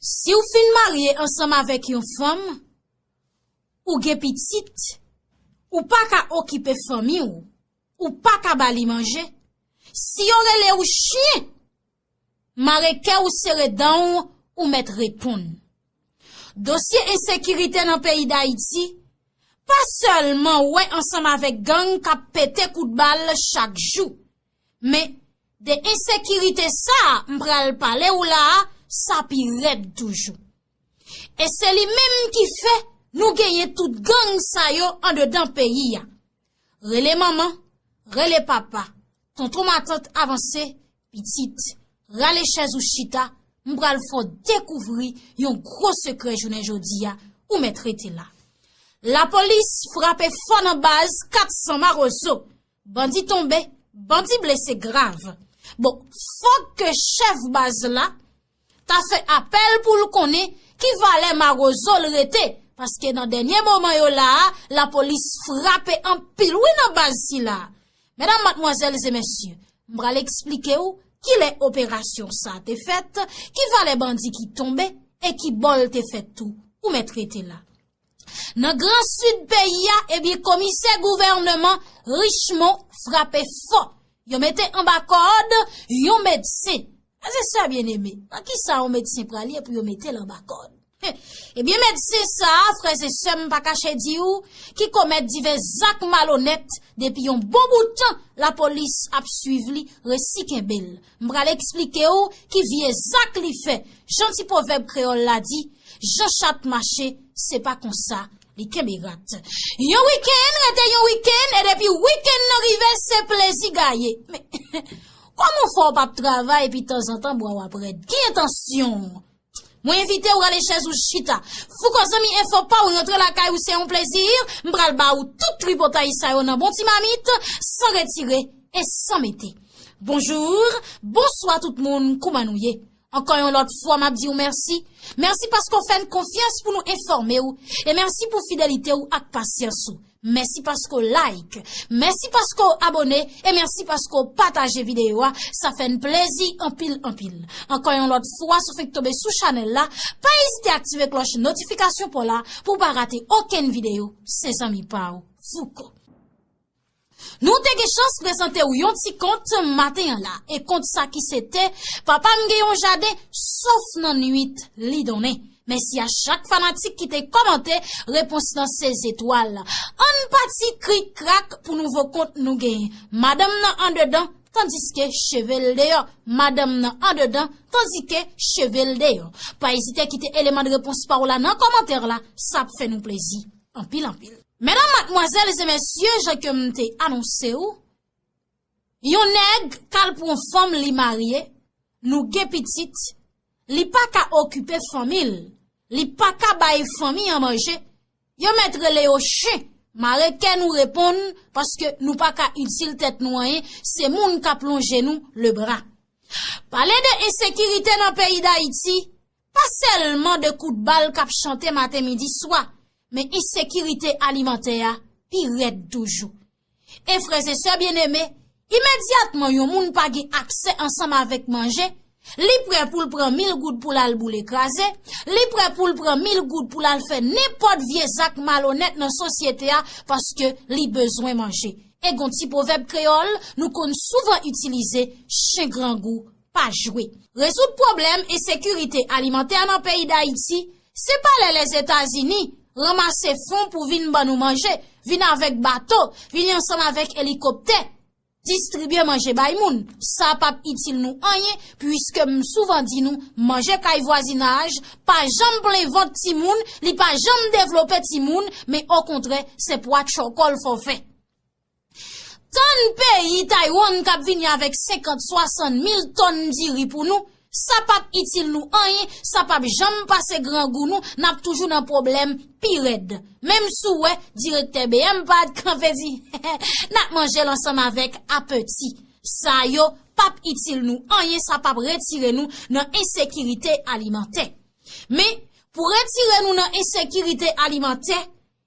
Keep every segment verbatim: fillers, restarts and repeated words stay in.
Si w fin marye ansanm avèk yon fanm, ou gen pitit, ou pa ka okipe fanmi w, ou pa ka ba li manje, si yo rele w chen, mare kè w, sere dan w, ou mèt reponn. Dosye ensekirite nan peyi Dayiti pa sèlman wè ansanm avèk gang k ap pete kout bal chak jou, men de ensekirite sa a m pral pale w la a, sa pi rèd toujou. E se li menm ki fè nou genyen tout gang sa yo andedan peyi a. Rele manman, rele papa, tonton matant avanse, pitit, rale chèz ou chita, m pral fè w dekouvri yon gwo sekrè jounen jodi a, ou mèt rete la. Lapolis frape fò nan baz kat san Mawozo. Bandi tonbe, bandi blese grav. Bon, fòk ke chèf baz la ta fè apèl pou l konnen ki valè Mawozo l rete, paske nan dènye moman yo la a, lapolis frape anpil wi nan baz sila a. Medam, madmwazèl e mesye, m pral eksplike w kilè operasyon sa a te fèt, ki valè bandi ki tonbe e ki bò l te fèt tou, ou mèt rete la. Nan Gran Sid peyi a, ebyen, komisè gouvènman Richmond frape fò. Yo mete anba kòd yon medsen. Frè e sè byeneme, nan kisa yon medsen pral ye pou yo mete l anba kòd? Ebyen, medsen sa a, frè e sè, m pa kache di w, ki komèt divès zak malonèt depi yon bon bout tan, lapolis ap swiv li, resi kenbe l. M pral eksplike w ki vye zak li fè. Jan ti pwovèb kreyòl la di, jan chat mache, se pa konsa li kenbe rat. Yon wikenn rete yon wikenn, e depi wikenn nan rive, se plezi gaye. Men, kòman w fè w p ap travay epi tanzantan bra w ap rèd? Ki entansyon w? Mwen envite w rale chèz ou chita. Fouko zanmi enfo pa w rantre lakay ou, se yon plezi. M pral ba w tout tripotay sa yo nan bon ti mamit, san retire e san mete. Bonjou, bonswa tout moun, kouman nou ye? Ankò yon lòt fwa, m ap di w mèsi. Mèsi paske w fè n konfyans pou nou enfòme w. E mèsi pou fidelite w ak pasyans ou. Mèsi paske w like. Mèsi paske w abone. E mèsi paske w pataje videyo a. Sa fè n plezi anpil, anpil. Ankò yon lòt fwa, si w fenk tonbe sou chanèl la, pa ezite aktive klòch notifikasyon pa w la pou w pa rate okenn videyo. Se zanmi pa w, Fouko. Nou te gen chans prezante w yon ti kont maten an la, e kont sa ki se te, Papa m gen yon jaden, sof nan nwit li donnen. Mèsi a chak fanatik ki te kòmante, repons lan se zetwal. Ann pati krik krak pou nouvo kont nou genyen. Madanm nan andedan, tandiske cheve l deyò. Madanm nan andedan, tandike cheve l deyò. Pa ezite kite eleman de repons pa w la nan kòmantè la, sa ap fè nou plezi anpil, anpil. Medam, madmwazèl e mesye, jan ke m te anonse w, yon nèg k al pran fanm, li marye, nou gen pitit, li pa ka okipe fanmi l, li pa ka bay fanmi an manje, yo mèt rele yo chen, mare kè nou, reponn, paske nou pa ka itil tèt nou anyen, se moun k ap lonje nou lebra. Pale de ensekirite nan peyi Dayiti, pa sèlman de kout bal k ap chante maten, midi, swa, men ensekirite alimantè a pi rèd toujou. E frè e sè byeneme, imedyatman yon moun pa gen aksè ansanm avèk manje, li prè pou l pran mil goud pou l al boule kraze, li prè pou l pran mil goud pou l al fè nenpòt vye zak malonèt nan sosyete a, paske li bezwen manje. E gon ti pwovèb kreyòl nou konn souvan itilize, chen grangou pa jwe. Rezoud pwoblèm ensekirite alimantè nan peyi Dayiti, se pa lè Lèzetazini ranmase fon pou vin ban nou manje, vin avèk bato, vin ansanm avèk elikoptè, distribye manje bay moun. Sa p ap itil nou anyen, piske m souvan di nou, manje kay vwazinaj pa janm plen vant timoun, li pa janm devlope timoun, men okontrè, se pwa tchòkòl fò fè. Tann peyi Taiwan k ap vini avèk senkant, swasant mil tòn diri pou nou, sa p ap itil nou anyen, sa p ap janm pase grangou nou, n ap toujou nan pwoblèm pi rèd. Menm si w wè direktè B M pa t kanpe di, n ap manje l ansanm avèk apeti. Sa yo p ap itil nou anyen, sa p ap retire nou nan ensekirite alimantè. Men, pou retire nou nan ensekirite alimantè,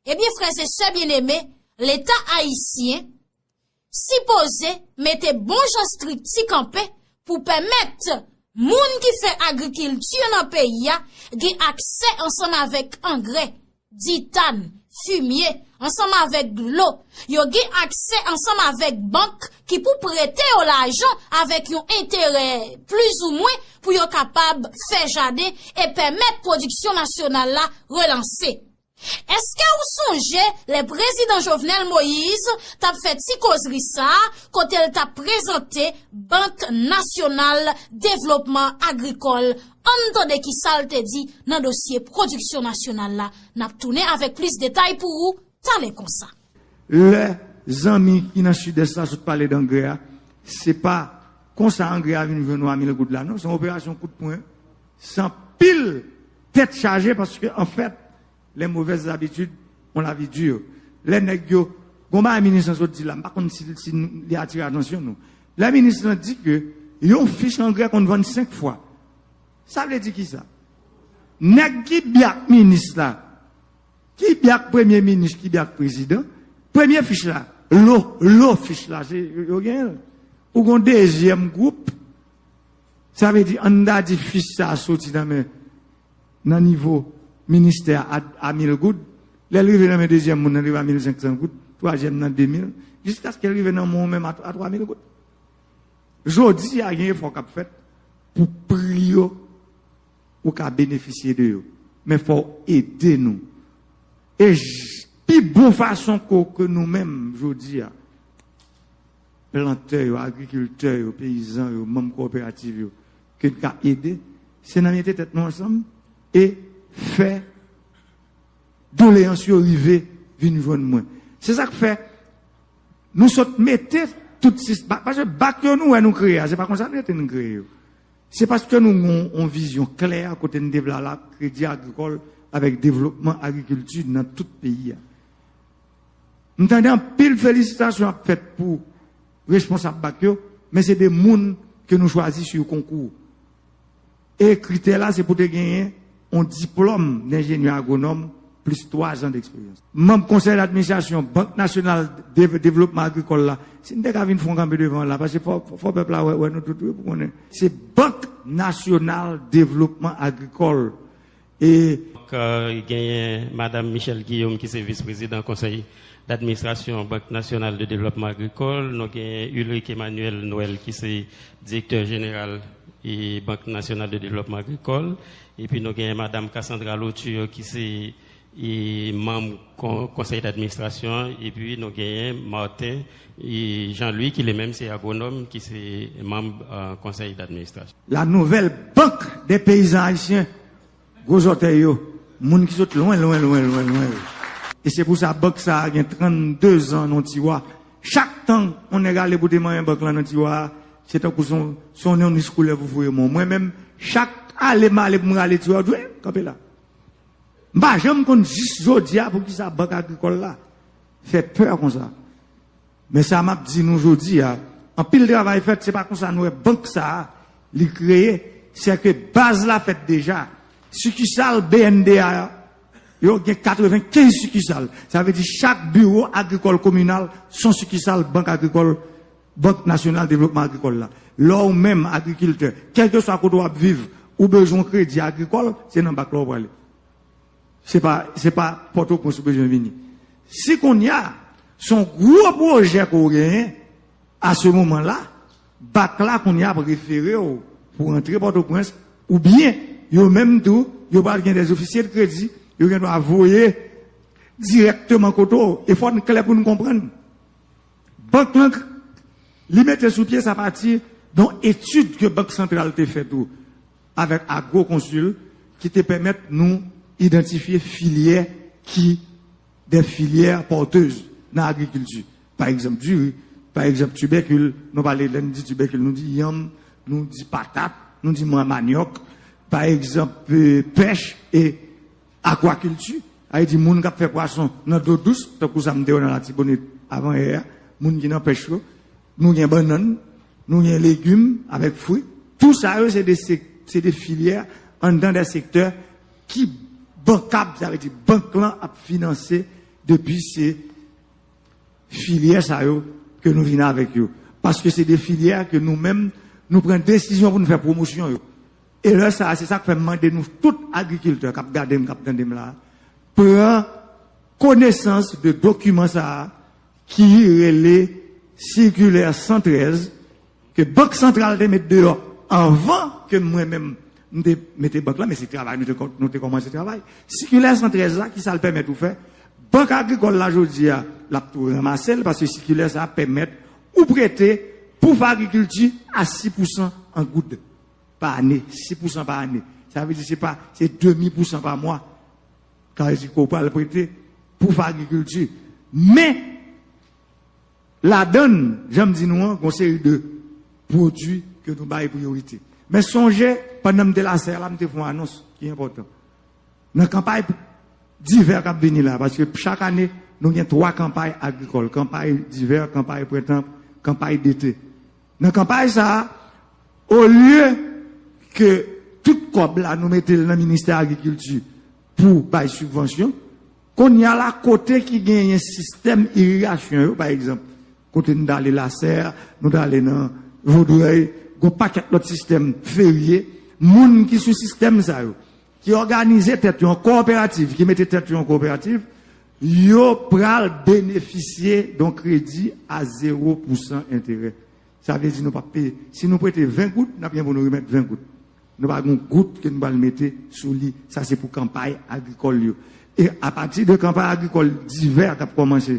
ebyen, frè e sè byeneme, Leta ayisyen sipoze mete bon jan estrikti kanpe pou pèmèt Moun ki fè agrikilti nan peyi a gen aksè ansanm avèk angrè, ditan, fimye, ansanm avèk dlo. Yo gen aksè ansanm avèk bank ki pou prete yo lajan avèk yon enterè plizoumwen pou yo kapab fè jaden e pèmèt pwodiksyon nasyonal la relanse. Èske ou sonje lè prezidan Jovenel Moïse t ap fè ti kozri sa a kote l t ap prezante Bank Nasyonal Devlopman Agrikòl? Ann tande kisa l te di nan dosye pwodiksyon nasyonal la. N ap tounen avèk plis detay pou ou talè konsa. Lè zanmi ki nan Sidès la sot pale d angrè a, se pa konsa angrè a vin jwenn ou a mil goud la, non, se yon operasyon kout pwen, se anpil tèt chaje paske anfèt, les mauvaises habitudes ont la vie dure. Lè nèg yo, gon bagay minis lan sot di la, m pa konn si, si li atire atansyon nou. Lè minis lan di ke yon fich angrè konn vann senk fwa. Sa vle di kisa? Nèg ki byak minis la, ki byak premye minis, ki byak prezidan, premye fich la, lo, lo fich la, se yo, yo genyen l. Ou gon dezyèm gwoup, sa vle di, ann ta di fich sa a soti nan men, nan nivo ministè a, a mil goud, lè l rive nan men dezyèm moun nan, li rive a mil senk san goud, twazyèm nan de mil, jiskaske l rive nan men w menm a, a twa mil goud. Jodi a, gen efò k ap fèt pou pri yo, ou ka benefisye de yo. Men fò w ede nou. E j, pi bon fason ke, ke nou menm, jodi a, plantè yo, agrikiltè yo, peyizan yo, manm kowoperativ yo, ke n ka ede, se nan mete tèt nou ansanm e fè doleyans yo rive vin jwenn mwen. Se sa k fè nou sot mete tout sis, ba, paske bak yo nou wè nou kreye a, se pa konsa nou te n kreye yo. Se paske nou gon yon vizyon klè kote n te vle al ak kredi agrikòl avèk devlopman agrikilti nan tout peyi a. M tande anpil felisitasyon ap fèt pou responsab bak yo, men se de moun ke nou chwazi sou konkou. E kritè la se pou te genyen yon diplòm denjenyè agwonòm plis twa zan deksperyans. Manm konsèy d'administrasyon Bank Nasyonal de Devlopman Agrikòl la, si n te ka vin fè yon kanpe devan la, paske fò, fò pèp la wè, wè nou tout wi pou konnen. Se Bank Nasyonal Devlopman Agrikòl. E Donk, euh, genyen Madanm Michèle Guillaume ki se vis prezidan konsèy d'administrasyon Bank Nasyonal de Devlopman Agrikòl, nou genyen Ulric Emmanuel Noël ki se direktè jeneral e Bank Nasyonal de Devlopman Agrikòl, epi nou genyen Madanm Cassandra Lauture ki se e manm kon, konsèy d'administrasyon an, epi nou genyen Martin e Jean Louis ki li menm se agwonòm ki se manm euh, konsèy d'administrasyon. La nouvelle banque des paysans haïtiens, gwo zòtèy yo, moun ki sot lwen, lwen, lwen, lwen, lwen. E se pou sa bank sa a gen trannde zan nan tiwa. Chak tan yon nèg ale pou te manyen bank lan nan tiwa a, se tankou se yon, se yon nonnis koulèv ou foure men w. Mwen menm, chak ale m ale pou m rale tiwa, w di, kanpe la. M pa janm konn jis jodi a poukisa bank agrikòl la fè pè konsa. Men sa m ap di nou jodi a, anpil travay fèt, se pa konsa nou wè bank sa a, li kreye, se ke baz la fèt deja. Sikisal B N D A yo gen katrevenkenz sikisal. Sa vle di chak biwo agrikòl kominal se yon sikisal bank agrikòl, Bank Nasyonal Devlopman Agrikòl la. Lè w menm agrikiltè, kèlkeswa kote w ap viv, ou bezwen yon kredi agrikòl, se nan bank la w prale. Se pa, se pa Pòtoprens ou bezwen vini. Si kounye a, se yon gwo pwojè ke w genyen, a se moman la, bank la kounye a ap refere w pou rantre Pòtoprens, oubyen yo menm tou, yo pral gen dè ofisye de kredi, yo gen dwa voye dirèkteman kote w. E fò n klè pou n konprann. Bank lan, li mete sou pye sa pati d on etid ke Bank Santral te fè tou avèk Agroconsul ki te pèmèt nou idantifye filyè ki de filyè pòtez nan agrikilti. Pa egzanp, diri, pa egzanp, tibèkil, nou pale, lè n di tibèkil, nou di yanm, nou di patat, nou di manyòk, pa egzanp, pèch e akwakilti, sa vle di moun k ap fè pwason nan dlo dous, tankou sa m te wè nan Latibonit avan yè a, moun ki nan pèch yo, nou gen bannann, nou gen legim avèk fwi. Tou sa yo se de, se de filyè anndan de sektè ki bankab, sa vle di bank lan ap finanse depi se filyè sa yo ke nou vin avèk yo. Paske se de filyè ke nou menm Nou pran desizyon pou nou fè pwomosyon yo. E lè sa a, se sa k fè m mande nou tout agrikiltè k ap gade m, k ap tande m la, pran konesans de dokiman sa a ki rele sikilè san trèz, ke Bank Santral te met deyò anvan ke mwen menm m te mete bank la, men se travay nou te, kò- nou te kòmanse travay. Sikilè san trèz la, ki sa l pèmèt ou fè? Bank Agrikòl la jodi a, l ap tou ranmase l, paske sikilè sa a pèmèt ou prete pou fè agrikilti a sis pousan an goud pa ane, sis pousan pa ane. Sa vle di se pa, se demi pousan pa mwa. Sa vle di ke w pral prete pou fè agrikilti. Men, ladann, jan m di nou an, gon seri de pwodui ke nou bay priyorite. Men sonje, pandan m te Lasè la, m te fè yon anons ki enpòtan. Nan kanpay divè k ap vini la, paske chak ane, nou gen twa kanpay agrikòl, kanpay divè, kanpay prentan, kanpay dete. Nan kanpay sa a, olye ke tout kòb la nou mete l nan ministè agrikilti pou bay sibvansyon, kounye a la, kote ki genyen sistèm irigasyon yo, pa egzanp, kote nou t ale Lasè, nou t ale nan Vodrèy, gon pakèt lòt sistèm ferye, moun ki sou sistèm sa yo, ki òganize tèt yo an kowoperativ, ki mete tèt yo an kowoperativ, yo pral benefisye de yon kredi a zewo pousan enterè. Sa vle di nou p ap peye. Si nou prete ven goud, n ap gen pou nou remèt ven goud. Nou pa gen goud ke nou pral mete sou li. Sa se pou kanpay agrikòl yo. E apati de kanpay agrikòl divè k ap kòmanse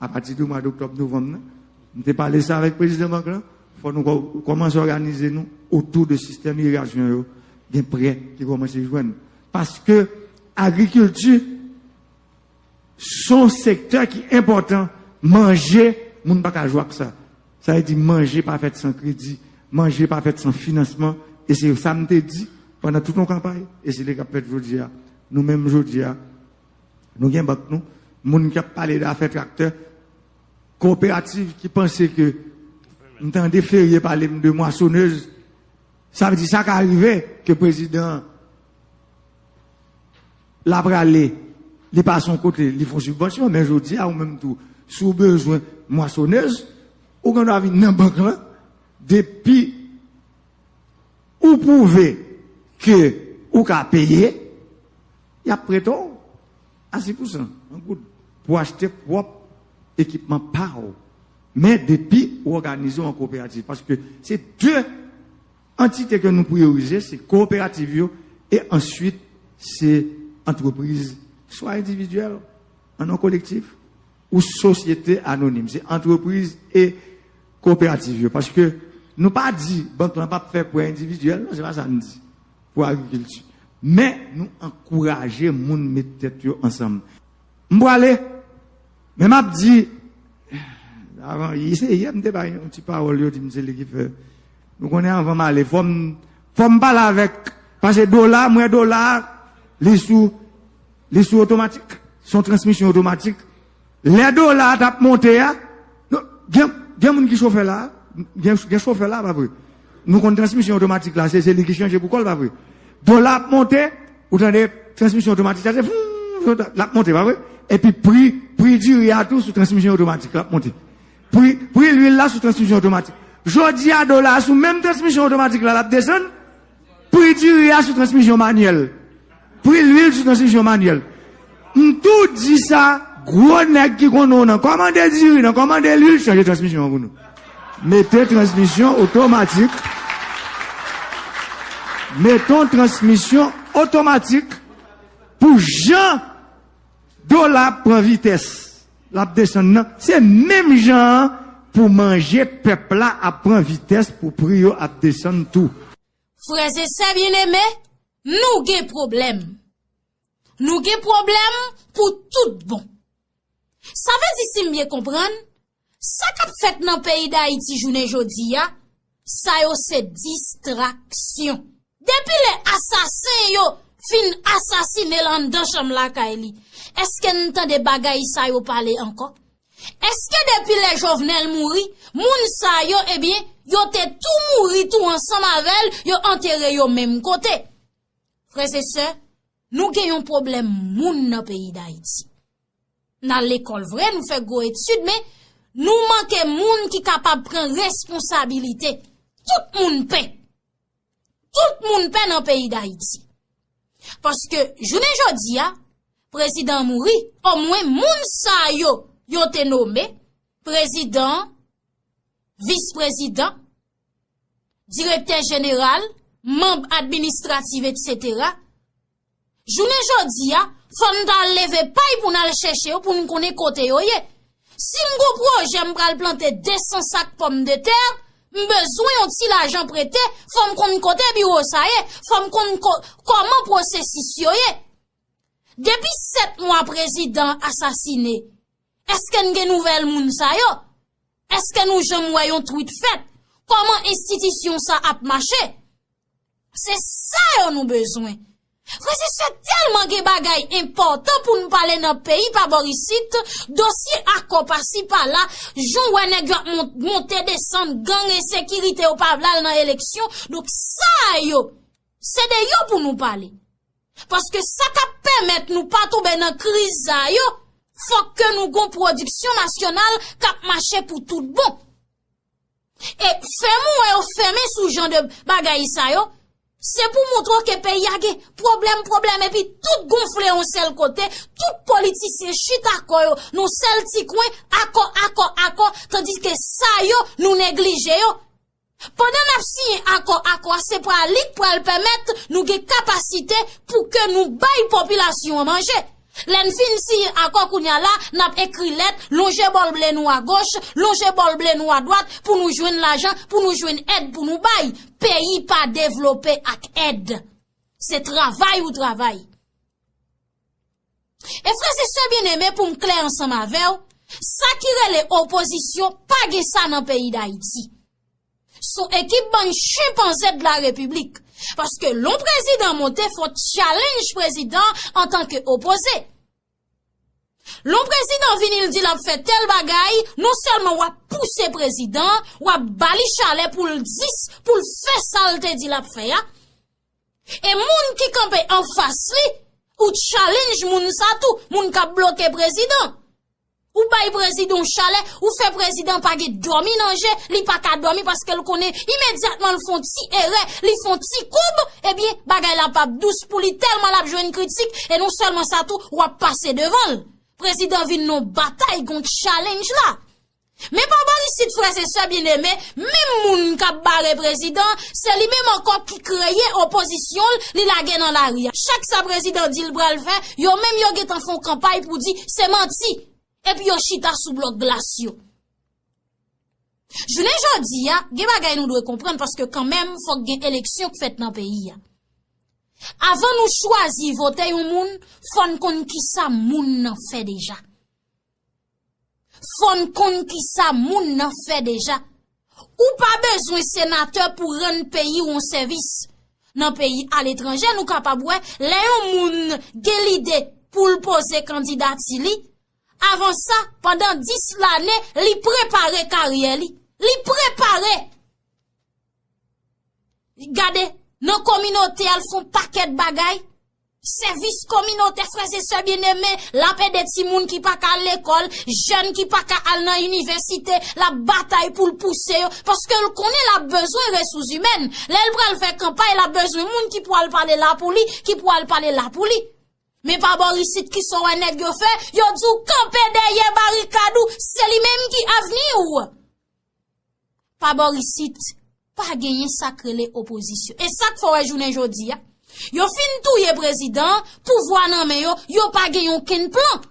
apati de mwa doktòb, novanm nan, m te pale sa avèk prezidan bank lan, fò nou kò- kòmanse òganize nou otou de sistèm irigasyon yo, gen prè ki kòmanse jwenn. Paske agrikilti se yon sektè ki enpòtan. Manje, moun pa ka jwe ak sa. Sa vle di manje pa fèt san kredi, manje pa fèt san finansman. E se sa m te di pandan tout yon kanpay, e se li k ap fèt jodi a. Nou menm jodi a, nou gen bank nou, moun k ap pale de afè traktè, kowoperativ ki panse ke m tande Ferye pale m de mwasonèz, sa vle di sa ka rive ke prezidan la prale, li pase yon kote, li fè yon sibvansyon, men jodi a ou menm tou, si w bezwen mwasonèz, ou gen dwa vin nan bank lan, depi ou pwouve ke ou ka peye, y ap prete w a sis pousan an goud pou achte pwòp ekipman pa w. Men depi ou òganize w an kowoperativ, paske se de antite ke nou priyorize, se kowoperativ yo, e answit se antrepriz, swa endividyèl, an non kolektif, ou sosyete anonim. Se antrepriz e kowoperativ yo. Paske nou pa di bank lan p ap fè prè endividyèl, non, se pa sa n di pou agrikilti. Men nou ankouraje moun met tèt yo ansanm. M prale, men m ap di, avan, se yè m te bay yon ti pawòl, yo di m se li ki fè. Nou konnen anvan m ale, fò m, fò m pale avèk, paske dola, mwen dola, li sou, li sou otomatik, se yon transmisyon otomatik. Lè dola a t ap monte a, non, gen, gen moun ki chofè la, gen, gen chofè la, pa vre? Nou konn transmisyon otomatik la, se, se li ki chanje pou kò l, pa vre? Dola ap monte, ou tande transmisyon otomatik la, se foum, l ap monte, pa vre? Epi pri, pri diri a tou sou transmisyon otomatik la ap monte. Pri, pri lwil la sou transmisyon otomatik. Jodi a, dola a sou menm transmisyon otomatik la, l ap desann. Pri diri a sou transmisyon manyèl. Pri lwil sou transmisyon manyèl. M tou di sa, gwo nèg ki konnen w nan kòmande diri, nan kòmande lwil, chanje transmisyon an pou nou. Mete transmisyon otomatik. Mete yon transmisyon otomatik pou jan dola ap pran vitès, l ap desann nan. Se menm jan an pou manje pèp la ap pran vitès, pou pri yo ap desann tou. Frè e sè byeneme, nou gen pwoblèm. Nou gen pwoblèm pou tout bon. Sa vle di, si m byen konprann, sa k ap fèt nan peyi Dayiti jounen jodi a, sa yo se distraksyon. Depi lè asasen yo fin asasine l anndan chanm lakay li, èske n tande bagay sa yo pale ankò? Èske depi lè Jovenel mouri, moun sa yo, ebyen, yo te tou mouri tou ansanm avè l, yo antere yo menm kote? Frè e sè, nou gen yon pwoblèm moun nan peyi Dayiti. N al lekòl vre, nou fè gwo etid, men nou manke moun ki kapab pran responsabilite, tout moun pè. Tout moun pè nan peyi Dayiti. Paske jounen jodi a, prezidan an mouri, omwen moun sa yo, yo te nome, prezidan, vis prezidan, direktè jeneral, manm administratif, etsetera. Jounen jodi a, fò n ta al leve pay pou n al chèche yo, pou n konnen kote yo ye. Si m gon pwojè, m pral plante de san sak pòmdetè, m bezwen yon ti lajan prete, fò m konn kote biwo sa ye, fò m konn ko-, kòman pwosesis yo ye. Depi sèt mwa prezidan asasine, èske n gen nouvèl moun sa yo? Èske nou janm wè yon twit fèt? Kòman enstitisyon sa ap mache? Se sa yo nou bezwen. Frè e sè, tèlman gen bagay enpòtan pou n pale nan peyi pa bò isit, dosye akò pasi pala, jan w wè nèg yo ap mon-, monte desann, gang, ensekirite, yo pa vle al nan eleksyon. Donk sa yo, se de yo pou nou pale. Paske sa k ap pèmèt nou pa tonbe nan kriz sa yo, fòk ke nou gon pwodiksyon nasyonal k ap mache pou tout bon. E fèmen w wè yo fèmen sou jan de bagay sa yo, se pou montre w ke peyi a gen pwoblèm, pwoblèm, epi tout gonfle yon sèl kote, tout politisyen chita kò yo nan sèl ti kwen, akò, akò, akò, tandiske sa yo, nou neglije yo. Pandan n ap siyen akò, akò a se pral li k pral pèmèt nou gen kapasite pou ke nou bay popilasyon an manje. Lè n fin siyen akò kounye a la, n ap ekri lèt, lonje bòl ble nou agoch, lonje bòl ble nou adwat pou nou jwenn lajan, pou nou jwenn èd pou nou bay. Peyi pa devlope ak èd. Se travay ou travay. E frè e sè byeneme, pou m klè ansanm avè w, sa ki rele opozisyon pa gen sa nan peyi Dayiti. Se yon ekip bann chenpanze de la repiblik. Paske lè yon prezidan monte, fò challenge prezidan antanke opoze. Lè yon prezidan vini, l di l ap fè tèl bagay, non sèlman w ap pouse prezidan, w ap ba li chalè pou l di, pou l fè sa l te di l ap fè a. E moun ki kanpe anfas li, ou challenge moun sa tou, moun k ap bloke prezidan. Ou bay prezidan w chalè, ou fè prezidan pa gen dòmi nan je, li pa ka dòmi paske l konnen imedyatman l fè yon ti erè, li fè yon ti koub, ebyen, bagay la p ap dous pou li tèlman l ap jwenn kritik, e non sèlman sa tou, w ap pase devan l. Prezidan vin nan yon batay, gen yon challenge la. Men pa bò isit, frè e sè byeneme, menm moun k ap bare prezidan, se li menm ankò ki kreye opozisyon l, li lage nan lari a. Chak sa prezidan di l pral fè, yo menm yo gentan fè yon kanpay pou di se manti. Epi yo chita sou blòk glas yo. Jounen jodi a, gen bagay nou dwe konprann paske kanmenm fòk gen eleksyon k fèt nan peyi a. Avan nou chwazi vote yon moun, fò n konn kisa moun nan fè deja. Fò n konn kisa moun nan fè deja. Ou pa bezwen senatè pou rann peyi w yon sèvis. Nan peyi aletranje, nou kapab wè, lè yon moun gen lide pou l poze kandidati li, avan sa, pandan dis lane, li prepare karyè li. Li prepare. Gade, nan kominote a, l fè yon pakèt bagay. Sèvis kominotè, frè e sè byeneme, l ap ede timoun ki pa ka al lekòl, jèn ki pa ka al nan inivèsite, l ap batay pou l pouse yo, paske l konnen l ap bezwen resous imèn. Lè l pral fè kanpay, l ap bezwen moun ki pou al pale la pou li, ki pou al pale la pou li. Men pa bò isit, kisa w wè nèg yo fè, yo di w kanpe dèyè barikad ou, se li menm ki avni w. Pa bò isit, pa genyen sa k rele opozisyon. E sa k fè w wè jounen jodi a, yo fin touye prezidan, pouvwa nan men yo, yo pa gen okenn plan.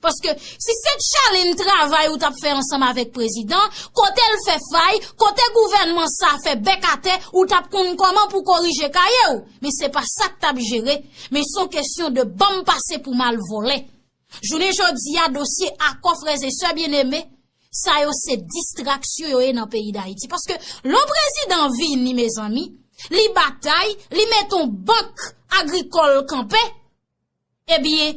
Paske si se challenge travay ou t ap fè ansanm avèk prezidan, kote l fè fay, kote gouvènman sa fè bèk atè, ou t ap konn kòman pou korije kaye w. Men se pa sa k t ap jere, men se yon kesyon de ban m pase pou m al vòlè. Jounen jodi a, dosye akò, frè e sè byeneme, sa yo se distraksyon yo ye nan peyi Dayiti. Paske lè yon prezidan vini, mezanmi, li batay, li mete yon bank agrikòl kanpe, ebyen,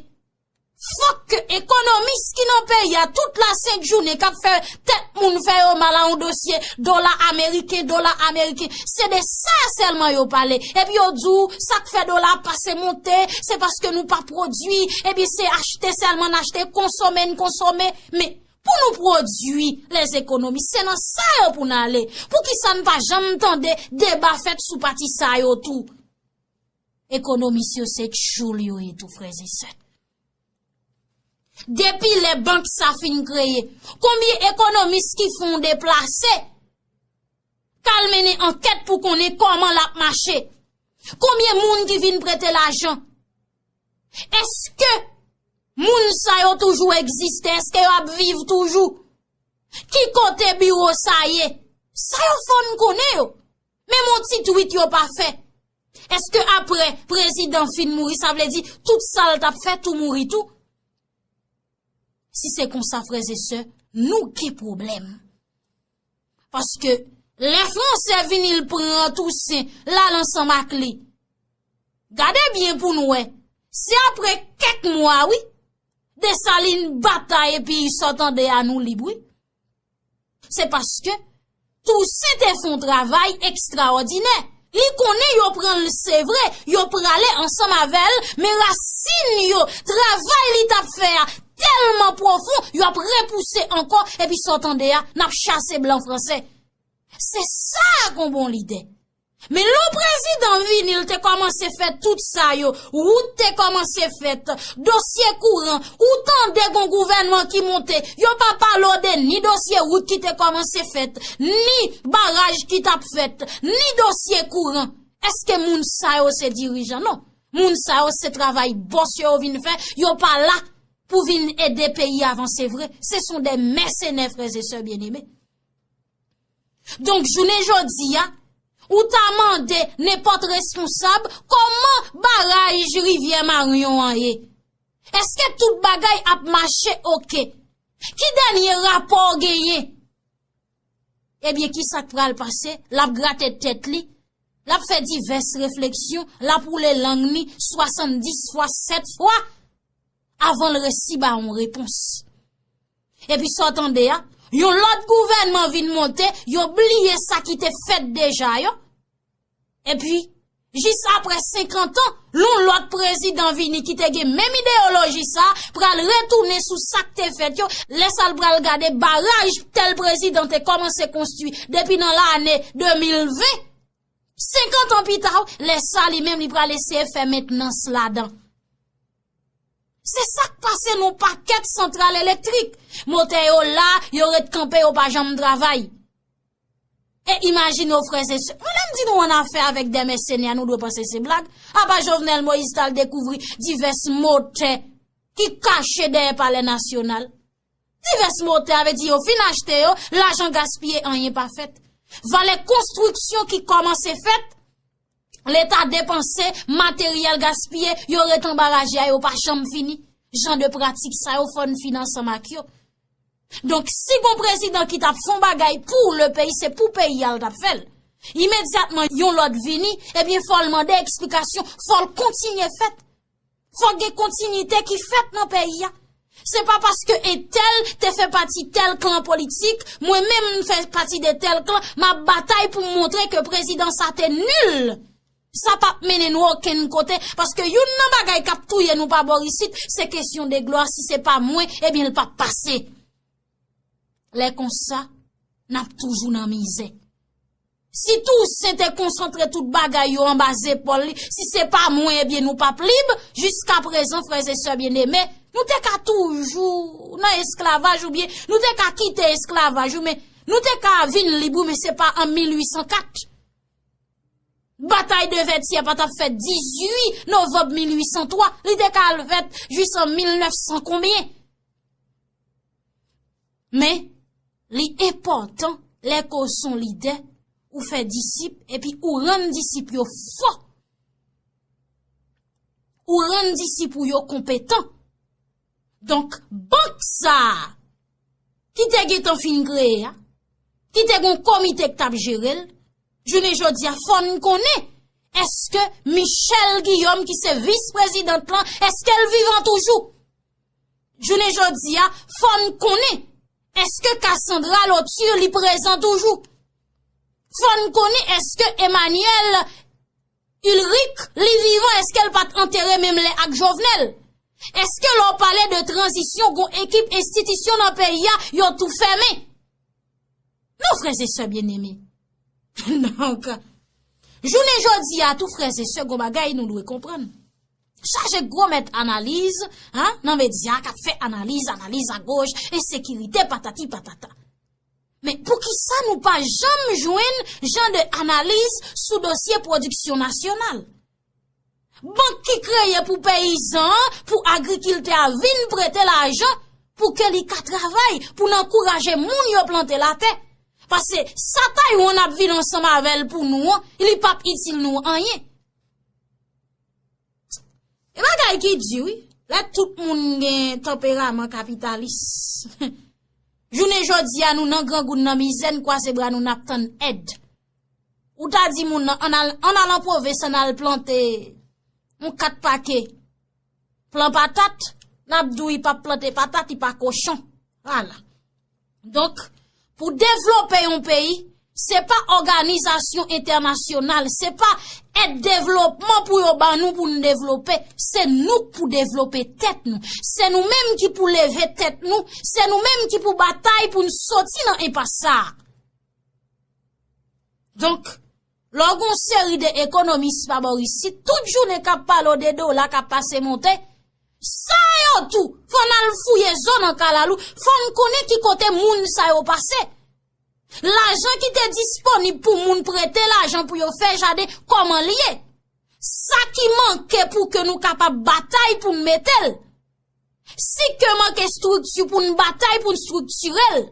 fòk ke ekonomis ki nan peyi a, tout lasent jounen k ap fè tèt moun fè yo mal a yon dosye dola ameriken, dola ameriken, se de sa sèlman yo pale. Epi yo di w, sa k fè dola pase monte, se paske nou pa pwodui, epi se achte sèlman n achte, konsome n konsome. Men, Pou nou pwodui lèzekonomi, se nan sa yo pou n ale. Poukisa n pa janm tande deba fèt sou pati sa yo tou? Ekonomis yo se tchoul yo ye tou, frè e sè. Depi lè bank sa fin kreye, konbyen ekonomis ki fè yon deplase, k al mennen ankèt pou konnen kòman l ap mache? Konbyen moun ki vin prete lajan? Èske moun sa yo toujou egziste? Èske yo ap viv toujou? Ki kote biwo sa ye? Sa yo fò n konnen yo. Menm yon ti tweet yo pa fè. Èske apre prezidan fin mouri, sa vle di tout sa l t ap fè tou mouri tou? Si se konsa, frè e sè, nou gen pwoblèm. Paske lè Franse vini, l pran Tousen, l al ansanm ak li. Gade byen pou n wè. Se apre kèk mwa, wi, Desalin batay epi sòtande a nou lib, wi. Se paske Tousen te fè yon travay ekstraòdinè. Li konnen yo pran l, se vre, yo prale ansanm avè l, men rasin yo, travay li t ap fè a tèlman pwofon, yo ap repouse ankò, epi sòtande a, n ap chase blan franse. Se sa k yon bon lidè. Men lè yon prezidan vini, l te kòmanse fè tout sa yo, wout te kòmanse fèt, dosye kouran, ou tande gon gouvènman ki monte, yo pa pale w de ni dosye wout ki te kòmanse fèt, ni baraj ki t ap fèt, ni dosye kouran. Èske moun sa yo se dirijan? Non. Moun sa yo se travay bòs yo yo vin fè, yo pa la pou vin ede peyi avanse vre. Se son de mèsenè, frè e sè byeneme. Donk, jounen jodi a, ou ta mande nenpòt responsab kòman baraj Rivyè Maryon an ye? Èske tout bagay ap mache oke? Ki dènye rapò w genyen? Ebyen, ki sa k pral pase? L ap grate tèt li, l ap fè divès refleksyon, l ap woule lang li swasanndis fwa, sèt fwa, avan l resi ba yon repons. Epi sa w tande a, yon lòt gouvènman vin monte, yo bliye sa ki te fèt deja yo. Epi, jis apre senkant an, yon lòt prezidan vini ki te gen menm ideyoloji sa, pral retounen sou sa k te fèt yo, lè sa l pral gade baraj tèl prezidan te kòmanse konstwi depi nan lane de mil ven, senkant an pita, lè sa li menm li pral eseye fè mentnans ladan. Se sa k pase nan yon pakèt santral elektrik. Motè yo la, yo ret kanpe, yo pa janm travay. E imajine w, frè e sè. Mwen, lè m di nou ann afè avèk de mèsenè, nou dwe panse se blag. Apa Jovenel Moïse t al dekouvri divès motè ki kache dèyè Palè Nasyonal. Divès motè, a vle di yo fin achte yo, lajan gaspiye, anyen pa fèt. Valè konstriksyon ki kòmanse fèt, Leta depanse, materyèl gaspiye, yo ret anba raje a, yo pa janm fini. Jan de pratik sa yo, fò n fini ansanm ak yo. Donk, si gon prezidan ki t ap fè yon bagay pou le peyi, se pou peyi a l t ap fè l. Imedyatman, yon lòt vini, ebyen, fò l mande eksplikasyon, fò l kontinye fèt. Fòk gen kontinite ki fèt nan peyi a. Se pa paske entèl te fè pati tèl klan politik, mwen menm m fè pati de tèl klan, m ap batay pou m montre ke prezidan sa te nil. Sa p ap mennen nou okenn kote, paske youn nan bagay k ap touye nou pa bò isit, se kesyon de glwa, si se pa mwen, ebyen l p ap pase. Lè konsa, n ap toujou nan mizè. Si Tousen te konsantre tout bagay yo anba zepòl li, si se pa mwen, ebyen, nou p ap lib. Jiskaprezan, frè e sè byeneme, nou te ka toujou nan esklavaj oubyen nou te ka kite esklavaj, wi, men nou te ka vin lib, wi, men se pa an mil uit san kat. Batay de Vètyè pa t ap fèt dizuit novanm mil uit san twa, li te ka al fèt jis an mil nèf san konbyen. Men, li enpòtan lè ke w se yon lidè, ou fè disip, epi ou rann disip yo fò. Ou rann disip ou yo konpetan. Donk, bank sa a, ki te gentan fin kreye a, ki te gen yon komite ki t ap jere l, jounen jodi a, fò n konnen, èske Michèle Guillaume, ki se vis prezidant lan, èske l vivan toujou? Jounen jodi a, fò n konnen, èske Cassandra Lauture li prezan toujou? Fò n konnen, èske Emmanuel Ulrich li vivan, èske l pa t antere menm lè ak Jovenel? Èske lè w pale de tranzisyon, gon ekip enstitisyon nan peyi a, yo tou fèmen? Non, frè e sè byeneme. Donk, jounen jodi a tou, frè e sè, gon bagay nou dwe konprann. Chaje gwo mèt analiz, hein, nan medya k ap fè analiz, analiz agoch, ensekirite, patati patata. Men poukisa nou pa janm jwenn jan de analiz sou dosye pwodiksyon nasyonal? Bank ki kreye pou peyizan an, pou agrikiltè a vin prete lajan pou ke li ka travay, pou n ankouraje moun yo plante latè. Paske sa Taiwan ap vin ansanm avè l pou nou an, li p ap itil nou anyen. E bagay ki di wi, lè tout moun gen tanperaman kapitalis. Jounen jodi a nou nan grangou, n nan mizè, n kwaze bra nou, n ap tann èd. Ou ta di moun nan, ann al, ann al an pwovens, ann al plante yon kat pake plan patat, n ap di w li p ap plante patat, li pa kochon. Vwala. Donk, pou devlope yon peyi, se pa òganizasyon entènasyonal, se pa èd devlopman pou yo ban nou pou n devlope, se nou k pou devlope tèt nou. Se nou menm ki pou leve tèt nou, se nou menm ki pou batay pou n soti nan enpas sa a. Donk, lè w gen yon seri de ekonomis pa bò isit, tout jounen k ap pale w de dola k ap pase monte, sa yo tou, fò n al fouye zo nan kalalou, fò n konnen ki kote moun sa yo pase. Lajan ki te disponib pou moun prete lajan pou yo fè jaden, kòman l ye? Sa ki manke pou ke nou kapab batay pou n mete l? Si ke manke estrikti pou n batay pou n estriktire l?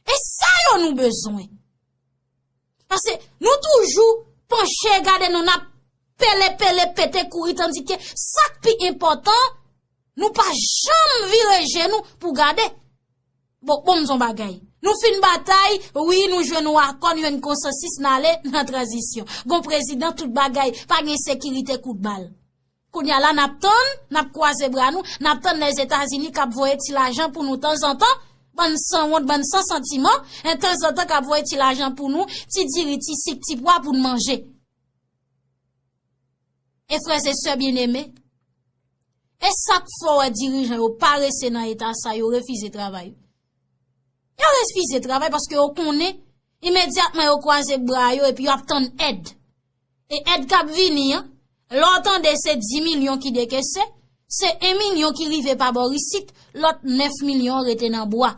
E sa yo nou bezwen. Paske nou toujou panche gade nou, n ap pele, pele, pete, kouri, tandike sa k pi enpòtan, nou pa janm vire je nou pou gade. Bon, bon, m di w bagay. Nou fin batay, wi, nou jwenn yon akò, nou jwenn konsansis, n ale nan tranzisyon. Gon prezidan, tout bagay, pa gen sekirite, kout bal. Kounye a la, n ap tann, n ap kwaze bra nou, n ap tann Lèzetazini k ap voye ti lajan pou nou tanzantan, bann sanwont, bann san santiman, en tanzantan k ap voye ti lajan pou nou, ti diri, ti sik, ti pwa pou n manje. E frè e sè byeneme, e sa k fè w wè dirijan yo parese nan eta sa, yo refize travay. Yo refize travay paske yo konnen imedyatman yo kwaze bra yo epi yo ap tann èd. E èd k ap vini an, lè w tande se dis milyon ki dekese, se en milyon ki rive pa bò isit, lòt nèf milyon rete nan bwa.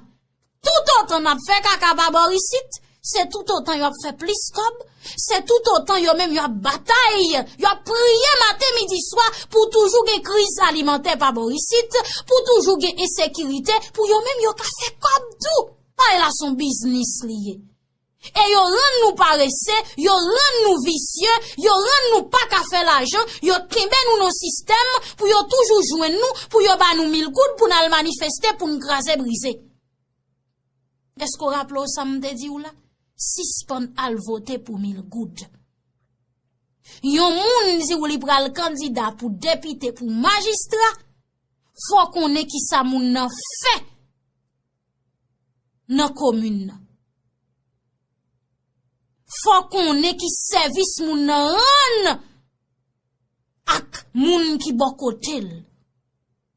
Toutotan n ap fè kaka pa bò isit, se toutotan y ap fè plis kòb, se toutotan yo menm y ap batay, y ap priye maten, midi, swa pou toujou gen kriz alimantè pa bò isit, pou toujou gen ensekirite, pou yo menm yo ka fè kòb tou. Bagay la se yon biznis li ye. E yo rann nou parese, yo rann nou visye, yo rann nou pa ka fè lajan, yo kenbe nou nan sistèm pou yo toujou jwenn nou, pou yo ba nou mil goud pou n al manifeste, pou n kraze brize. Èske w raple w sa m te di w la? Sispann al vote pou mil goud. Yon moun di w li pral kandida pou depite, pou majistra, fò w konnen kisa moun nan fè nan komin nan. Fò w konnen ki sèvis moun nan rann ak moun ki bò kote l.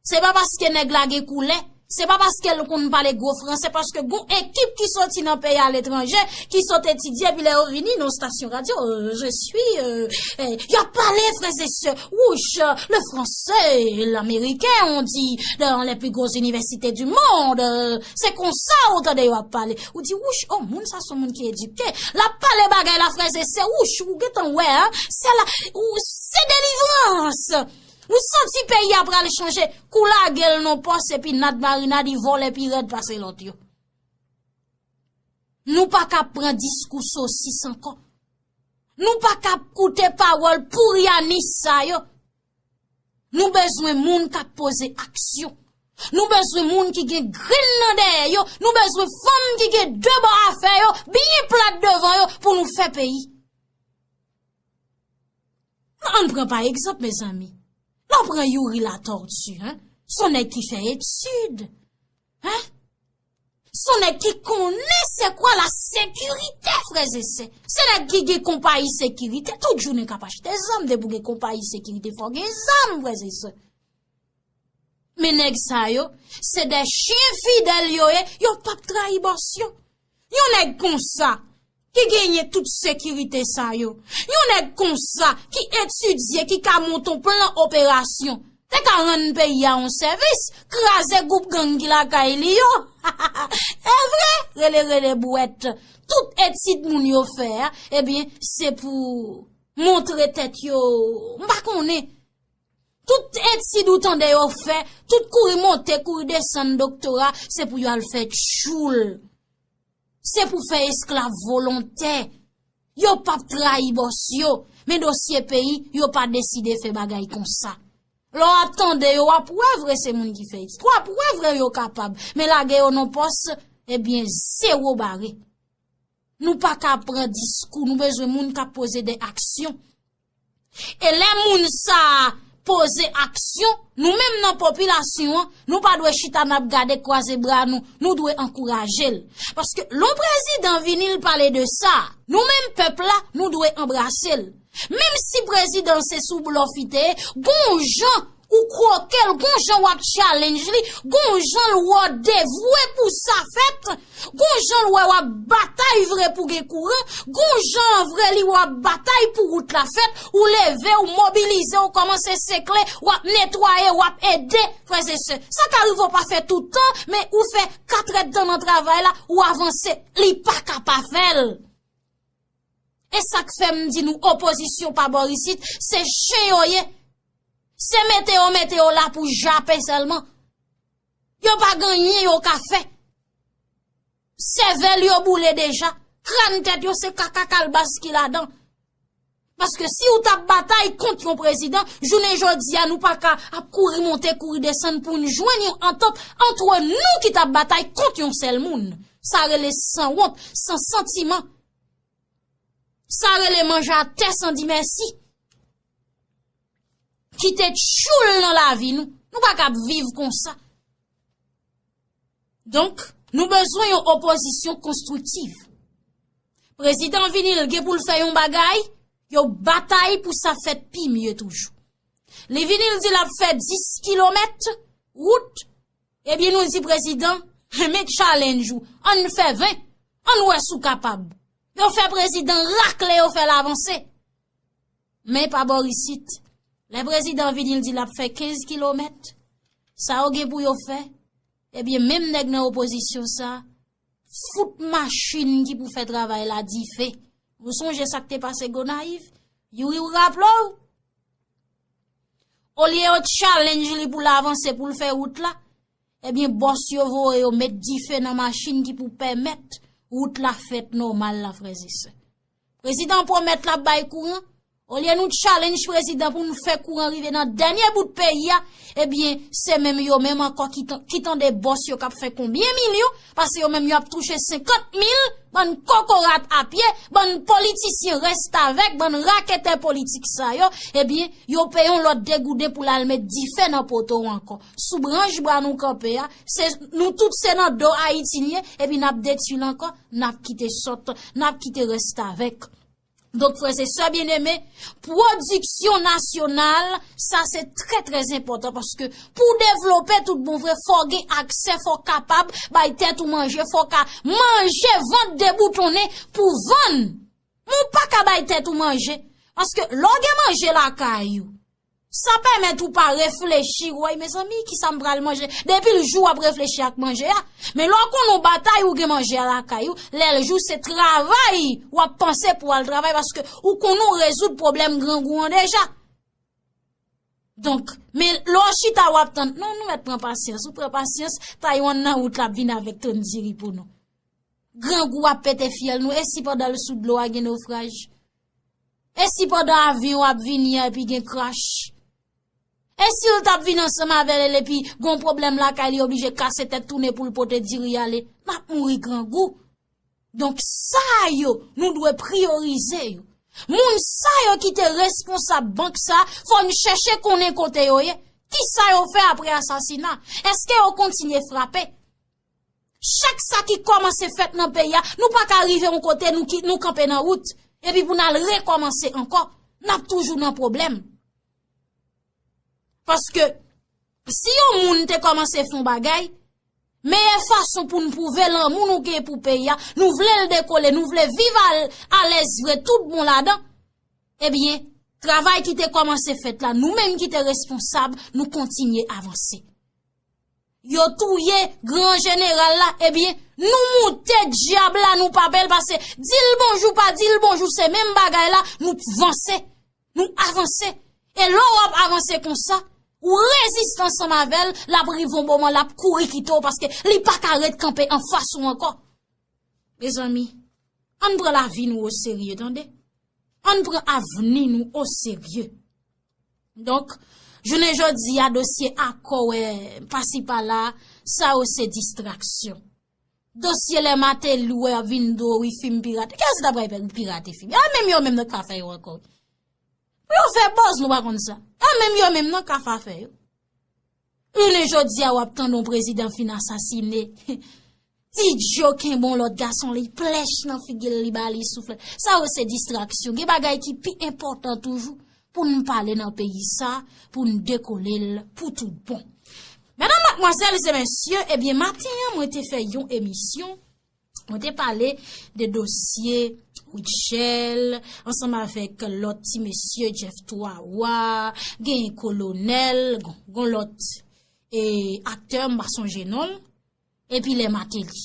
Se pa paske nèg la gen koulè, se pa paske l konn pale gwo fransè, paske gon ekip ki soti nan peyi aletranje, ki sot etidye, epi lè yo vini nan stasyon radyo, euh, je suis, euh, euh, y ap pale, frè e sè, wouch, euh, le français, l'américain, on dit, dans les plus grosses universités du monde, euh, se konsa ou tande yo ap pale. Ou di, wouch, oh, moun sa se yon moun ki edike. L ap pale bagay la, frè e sè, wouch, ou gentan wè, hein, se la, ou, se delivrans. Ou santi peyi a pral chanje, kou lage l nan pòs epi nad marinad, li vole pi rèd pase lòt yo. Nou pa ka pran diskou sosis ankò. Nou pa ka koute pawòl pourianis sa yo. Nou bezwen moun k ap poze aksyon. Nou bezwen moun ki gen grenn nan dèyè yo. Nou bezwen fanm ki gen de bò afè yo, byen plat devan yo pou nou fè peyi. Ann pran pa egzanp, mezanmi. Lè w pran Youri Latortue, hein? Se yon nèg ki fè etid. Hein? Se yon nèg ki konnen se kwa la sekirite, frè e sè. Se nèg ki gen konpayi sekirite. Tout jounen k ap achte zam, depi w gen konpayi sekirite, fò w gen zam, frè e sè. Men nèg sa yo, se de chen fidèl yo ye, yo p ap trayi bòs yo. Yon nèg konsa, ki genyen tout sekirite sa yo, yon nèg konsa, ki etidye, ki ka monte yon plan operasyon, te ka rann peyi a yon sèvis, kraze gwoup gang ki lakay li yo. E vre, rele, rele bwèt. Tout etid moun yo fè a, ebyen, se pou montre tèt yo, m pa konnen. Tout etid ou tande yo fè, tout kouri monte, kouri desann doktora, se pou yo al fè tchoul. Se pou fè esklav volontè. Yo p ap trayi bòs yo, men dosye peyi, yo pa deside fè bagay konsa. Lè w ap tande yo, w ap wè vre se moun ki fè ekspre, w ap wè vre yo kapab, men lage yo nan pòs, ebyen, zewo bare. Nou pa ka pran diskou, nou bezwen moun k ap poze de aksyon. E lè moun sa a poze aksyon, nou menm nan popilasyon an, nou pa dwe chita n ap gade kwaze bra nou, nou dwe ankouraje l. Paske lè yon prezidan vini l pale de sa, nou menm pèp la, nou dwe anbrase l. Menm si prezidan se sou blòf li te ye, gon jan ou kwoke l, gon jan w ap challenge li, gon jan l wè w devwe pou sa fèt, gon jan l wè w ap batay vre pou gen kouran, gon jan an vre li wè w ap batay pou wout la fèt, ou leve, ou mobilize, ou kòmanse sekle, w ap netwaye, w ap ede, frè e sè. Sa ka rive w pa fè tout tan, men ou fè katrèdtan nan travay la, ou avanse, li pa ka pa fè l. E sa k fè m di nou opozisyon pa bò isit, se chen yo ye. Se mete yo mete yo la pou jape sèlman. Yo pa gen anyen yo ka fè. Sèvèl yo boule deja. Kràn tèt yo se kaka kalbas ki ladan. Paske si w t ap batay kont yon prezidan, jounen jodi a nou pa ka ap kouri monte, kouri desann pou n jwenn yon antant antre nou ki t ap batay kont yon sèl moun. Sa rele sanwont, san santiman. Sa rele manje atè san di mèsi. Kite tchoul nan lavi nou. Nou pa ka ap viv konsa. Donk, nou bezwen yon opozisyon konstriktiv. Prezidan vini, l gen pou l fè yon bagay, yo batay pou sa fèt pi mye toujou. Li vini, l di l ap fè dis kilomèt wout, ebyen nou di prezidan, men challenge ou, ann fè ven, ann wè si w kapab. Yo fè prezidan rakle, yo fè l avanse. Men pa bò isit. Lè prezidan vini, l di l ap fè kenz kilomèt. Sa yo gen pou yo fè? Ebyen, menm nèg nan opozisyon sa, fout machin ki pou fè travay la dife. Ou sonje sa k te pase Gonayiv? Youri, ou raple w? Olye yo challenge li pou l avanse, pou l fè wout la, ebyen, bòs yo voye yo met dife nan machin ki pou pèmèt wout la fèt nòmal la, frè e sè. Prezidan pwomèt l ap bay kouran. Olye nou challenge prezidan pou nou fè kouran rive nan dènye bout peyi a, ebyen, se menm yo menm ankò ki tan-, ki tande bòs yo k ap fè konbyen milyon, paske yo menm yo ap touche senkant mil, bann kokorat a pye, bann politisyen restavèk, bann raketè politik sa yo, ebyen, yo peye yon lòt degouden pou l al met dife nan poto ankò. Sou branch bwa nou kanpe a, se, nou tout se nan do Ayiti n ye, epi n ap detwi l ankò, n ap kite sòt, n ap kite restavèk. Donk, frè e sè byeneme, pwodiksyon nasyonal, sa se trè, trè enpòtan, paske pou w devlope tout bon vre, fò w gen aksè, fò w kapab bay tèt ou manje, fò w ka manje vant deboutonnen pou vann. Men w pa ka bay tèt ou manje, paske lè w gen manje lakay ou, sa pèmèt ou pa reflechi, woy, mezanmi, kisa m pral manje? Depi l jou w ap reflechi ak manje a. Men lè w konnen w batay, ou gen manje a lakay ou, lè l jou se travay w ap panse pou w al travay, paske ou konnen w rezoud pwoblèm grangou an deja. Donk, men lè w chita w ap tann, non, nou mèt pran pasyans, ou pran pasyans, Taiwan nan wout la ap vin avèk tonnziri pou nou. Grangou ap pete fyèl nou, e si pandan l sou dlo a gen nofraj? E si pandan avyon ap vini an epi gen krach? E si l t ap vin ansanm avè l epi gon pwoblèm lakay li oblije kase tèt tounen pou l pote diri ale? N ap mouri grangou. Donk sa yo, nou dwe priyorize yo. Moun sa yo ki te responsab bank sa, fò n chèche konnen kote yo ye. Kisa yo fè apre asasina? Èske yo kontinye frape? Chak sa ki kòmanse fèt nan peyi a, nou pa ka rive yon kote nou ki, nou kanpe nan wout, epi pou n al rekòmanse ankò, n ap toujou nan pwoblèm. Paske Si yon moun te kòmanse fè yon bagay, meyè fason pou n pwouve lanmou nou gen pou peyi a, nou vle l dekole, nou vle viv al-, alèz vre, tout bon ladan, ebyen, travay ki te kòmanse fèt la, nou menm ki te responsab, nou kontinye avanse. Yo touye gran jeneral la, ebyen, nou moute dyab la, nou pa pè l pase. Di l bonjou, pa di l bonjou, se menm bagay la, nou vanse, nou avanse. E lè w ap avanse konsa, ou reziste ansanm avè l, l ap rive yon moman, l ap kouri kite w, paske li pa ka ret kanpe anfas ou ankò. Mezanmi, ann pran lavi nou oserye, tande. Ann pran avni nou oserye. Donk, jounen jodi a, dosye akò, wè, pasi pala, sa yo se distraksyon. Dosye lè Martelly, wè, ap vin di w wi fim pirate. Kiyès ki ta pral pirate fim? E menm yo menm nan ka fè yo ankò. Pou yo fè buzz, nou pa konn sa. E menm yo menm nan ka fè yo. Jounen jodi a, w ap tande yon prezidan fin asasine. Ti Djo kenbe yon lòt gason, li plèch nan figi l, li ba li souflèt. Sa yo se distraksyon. Gen bagay ki pi enpòtan toujou pou n pale nan peyi sa, pou n dekole l pou tout bon. Medam, madmwazèl e mesye, ebyen, maten an, mwen te fè yon emisyon, mwen te pale de dosye Rutshelle, ansanm avèk lòt ti mesye, Jeff Twawa, gen kolonèl, gon, gon lòt, e, aktè, m pa sonje non l, epi lè Martelly.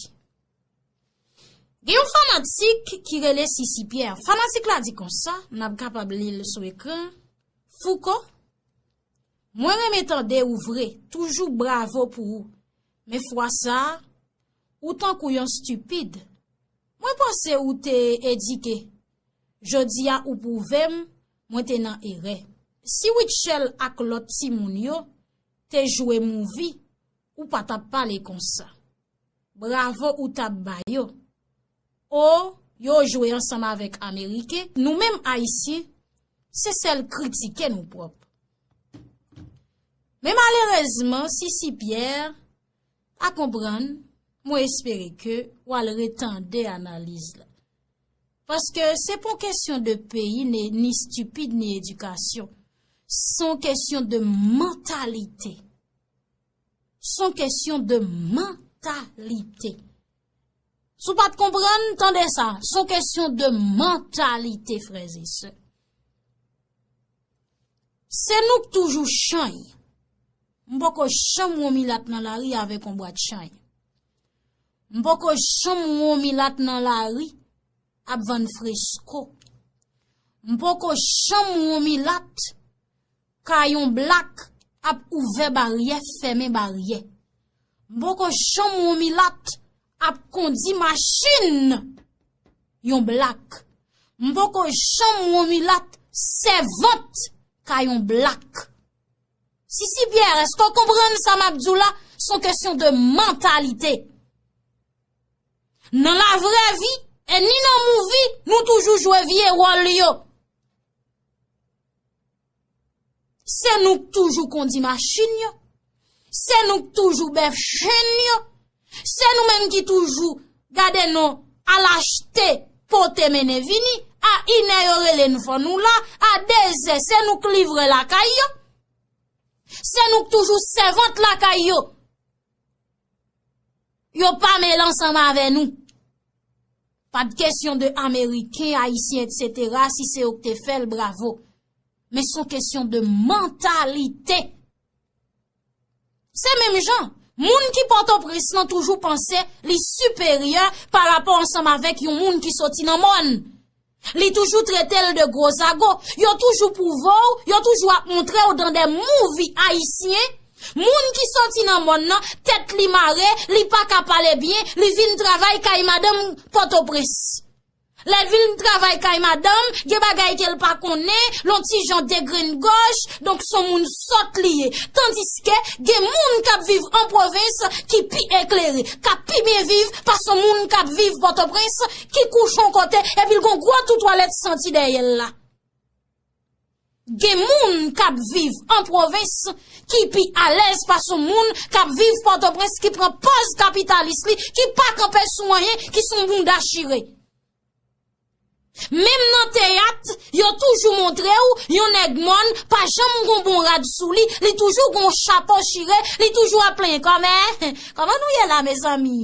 Gen yon fanatik ki rele Sisi Pierre. Fanatik la di konsa, n ap kapab li l sou ekran. Fouco, mwen renmen tande ou vre, toujou bravo pou ou. Men fwa sa a, ou tankou yon stipid. Mwen panse ou te edike. Jodi a ou pwouve m, mwen te nan erè. Si Rutshelle ak lòt timoun yo te jwe movie, ou pa t ap pale konsa. Bravo ou t ap ba yo. O, yo jwe ansanm avèk Ameriken. Nou menm Ayisyen, se sèl kritike nou pwòp. Men malerezman, Sisi Pierre pa konprann, mwen espere ke w al retande analiz la. Paske se pa yon kesyon de peyi, ni, ni stipid, ni edikasyon. Se yon kesyon de mantalite. Se yon kesyon de mantalite. Si w pa t konprann, tande sa. Se yon kesyon de mantalite, frè e sè. Se nou k toujou chany. M poko janm wè yon milat nan lari avèk yon bwat chany. M poko janm wè yon milat nan lari ap vann fresko. M poko janm wè yon milat ka yon blak ap ouvè baryè, fèmen baryè. M poko janm wè yon milat ap kondi machin yon blak. M poko janm wè yon milat sèvant ka yon blak. Sisi Pierre, èske w konprann sa m ap di w la? Se yon kesyon de mantalite. Nan lavrè vi, e ni nan movie, nou toujou jwe vye wòl yo. Se nou k toujou kondi machin yo. Se nou k toujou bèf chenn yo. Se nou menm ki toujou gade nou al achte, pote, mennen vini. A inè yo rele n fò nou la. A dezè, se nou k livre lakay yo. Se nou k toujou sèvant lakay yo. Yo pa mele ansanm avè nou. Pa t kesyon de Ameriken, Ayisyen, etsetera, si se yo k te fè l, bravo. Men se yon kesyon de mantalite. Se menm jan, moun ki Pòtoprens lan toujou panse li siperyè pa rapò ansanm avèk yon moun ki soti nan mòn. Li toujou trete l de gwo zago. Yo toujou pwouve w, yo toujou ap montre w dan de movie ayisyen. Moun ki soti nan mòn nan, tèt li mare, li pa ka pale byen, li vin travay kay madanm Pòtoprens. Lè l vin travay kay madanm, gen bagay ke l pa konnen, l on ti jan degrengòj, donk se on moun sòt li ye. Tandiske gen moun k ap viv an pwovens ki pi eklere, k ap pi byen viv pase on moun k ap viv Pòtoprens, ki kouche on kote, epi l gon gwo tou twalèt santi dèyè l la. Gen moun k ap viv an pwovens ki pi alèz pase on moun k ap viv Pòtoprens, ki pran pòz kapitalis li, ki pa kanpe sou anyen, ki se on bounda chire. Menm nan teyat, yo toujou montre w yon nèg mòn pa janm gon bon rad sou li, li toujou gon chapo chire, li toujou ap plenyen kòmè. Kòman nou ye la, mezanmi?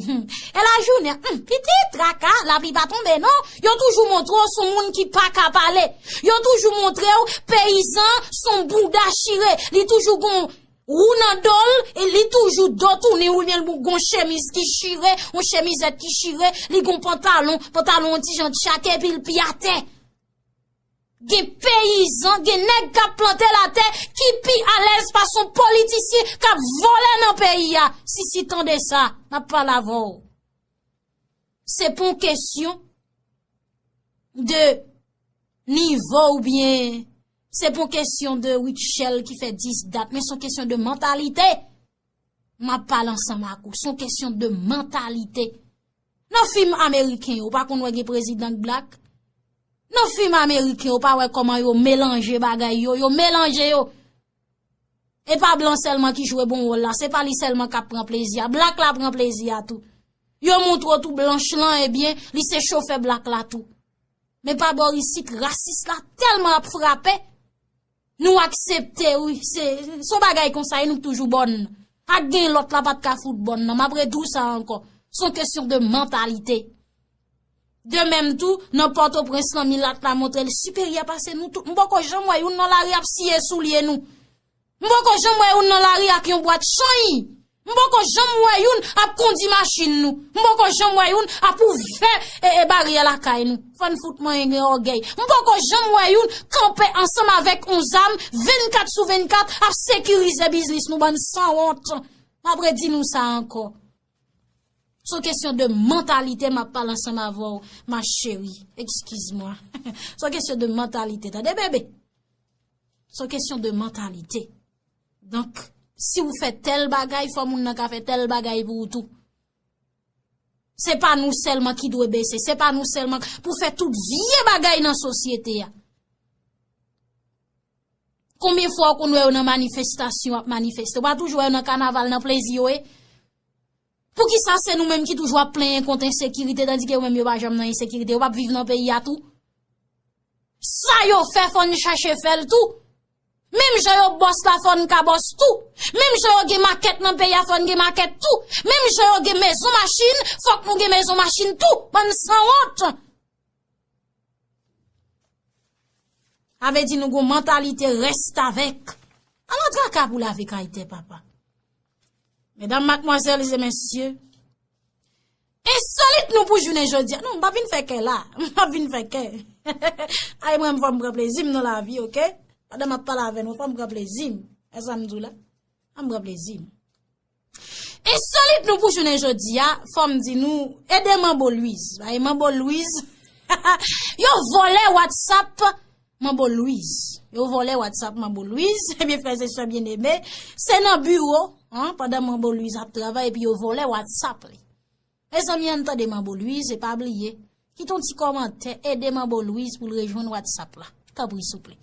E lajounen, hmm, pitit, traka, lapli pa tonbe non. Yo toujou montre w s on moun ki pa ka pale. Yo toujou montre w peyizan s on bouda chire. Li toujou gon wou nan do l, e li toujou do tounen, oubyen l gon chemiz ki chire, yon chemizèt ki chire, li gon pantalon, pantalon yon ti jan tchake, epi l pye atè. Gen peyizan, gen nèg k ap plante latè ki pi alèz pase yon politisyen k ap vòlè nan peyi a. Sisi, tande sa, n ap pale avè w. Se pa yon kesyon de nivo oubyen se pa yon kesyon de Rutshelle ki fè dis dat, men se yon kesyon de mantalite. M ap pale ansanm ak ou, se yon kesyon de mantalite. Nan fim ameriken yo, ou pa konn wè gen prezidan k blak? Nan fim ameriken yo, ou pa wè kòman yo melanje bagay yo, yo melanje yo. E pa blan sèlman ki jwe bon wòl la, se pa li sèlman k ap pran plezi a. Blak la pran plezi a tou. Yo montre w tou blanch lan, ebyen, li se chofè blak la tou. Men pa bò isit, rasis la tèlman ap frape, nou aksepte, wi. Se, se yon bagay konsa, e nou k toujou bòn. Ak gen lòt la pa t ka fout bòn, non. M ap redi w sa ankò. Se yon kesyon de mantalite. De menm tou, nan Pòtoprens lan, milat la montre l siperyè pase nou tout. M poko janm wè youn nan lari ap siye soulye nou. M poko janm wè youn nan lari ak yon bwat chany. M poko janm wè youn ap kondi machin nou. M poko janm wè youn ap ouvè, e, e, baryè lakay nou. Fò n fout manyen gen ògèy. M poko janm wè youn kanpe ansanm avèk yon zam vennkat sou vennkat ap sekirize biznis nou, bann sanwont. M ap redi nou sa ankò. Se yon kesyon de mantalite, m ap pale ansanm avè w, ma chérie. Excuse-moi. Se yon kesyon de mantalite, tande, bebe? Se yon kesyon de mantalite. Donk, si w fè tèl bagay, fò moun nan ka fè tèl bagay pou ou tou. Se pa nou sèlman ki dwe bese, se pa nou sèlman pou fè tout vye bagay nan sosyete a. Konbyen fwa w konn wè yo nan manifestasyon ap manifeste? Ou pa toujou wè yo nan kanaval, nan plezi yo ye? Poukisa se nou menm ki toujou ap plenyen kont ensekirite, tandike yo menm yo pa janm nan ensekirite, yo p ap viv nan peyi a tou? Sa yo fè, fò n chache fè l tou. Menm jan yo bòs la, fò n ka bòs tou. Menm jan yo gen makèt nan peyi a, fò n gen makèt tou. Menm jan yo gen mezon machin, fòk nou gen mezon machin tou. Bann sanwont. Sa vle di nou gon mantalite restavèk. Ala traka pou lave kay tè papa. Medam, madmwazèl e mesye, ensolit nou pou jounen jodi a. Non, m pa vin fè kè la. M pa vin fè kè. Ay, mwen, fò m pran plezi m nan lavi, oke? Pandan m ap pale avè nou, fò m pran plezi m. E sa m di w la? Fò m pran plezi m. Ensolit nou pou jounen jodi a, fò m di nou, ede Manbo Louise. Bay Manbo Louise. Yo vòlè WhatsApp Manbo Louise. Yo vòlè WhatsApp Manbo Louise. Ebyen, frè e sè byeneme, se nan biwo, an, pandan Manbo Louise ap travay, epi yo vòlè WhatsApp li. Mezanmi, ann tande Manbo Louise, e pa bliye, kite yon ti kòmantè, ede Manbo Louise pou l rejwenn WhatsApp la. Tanpri, souple.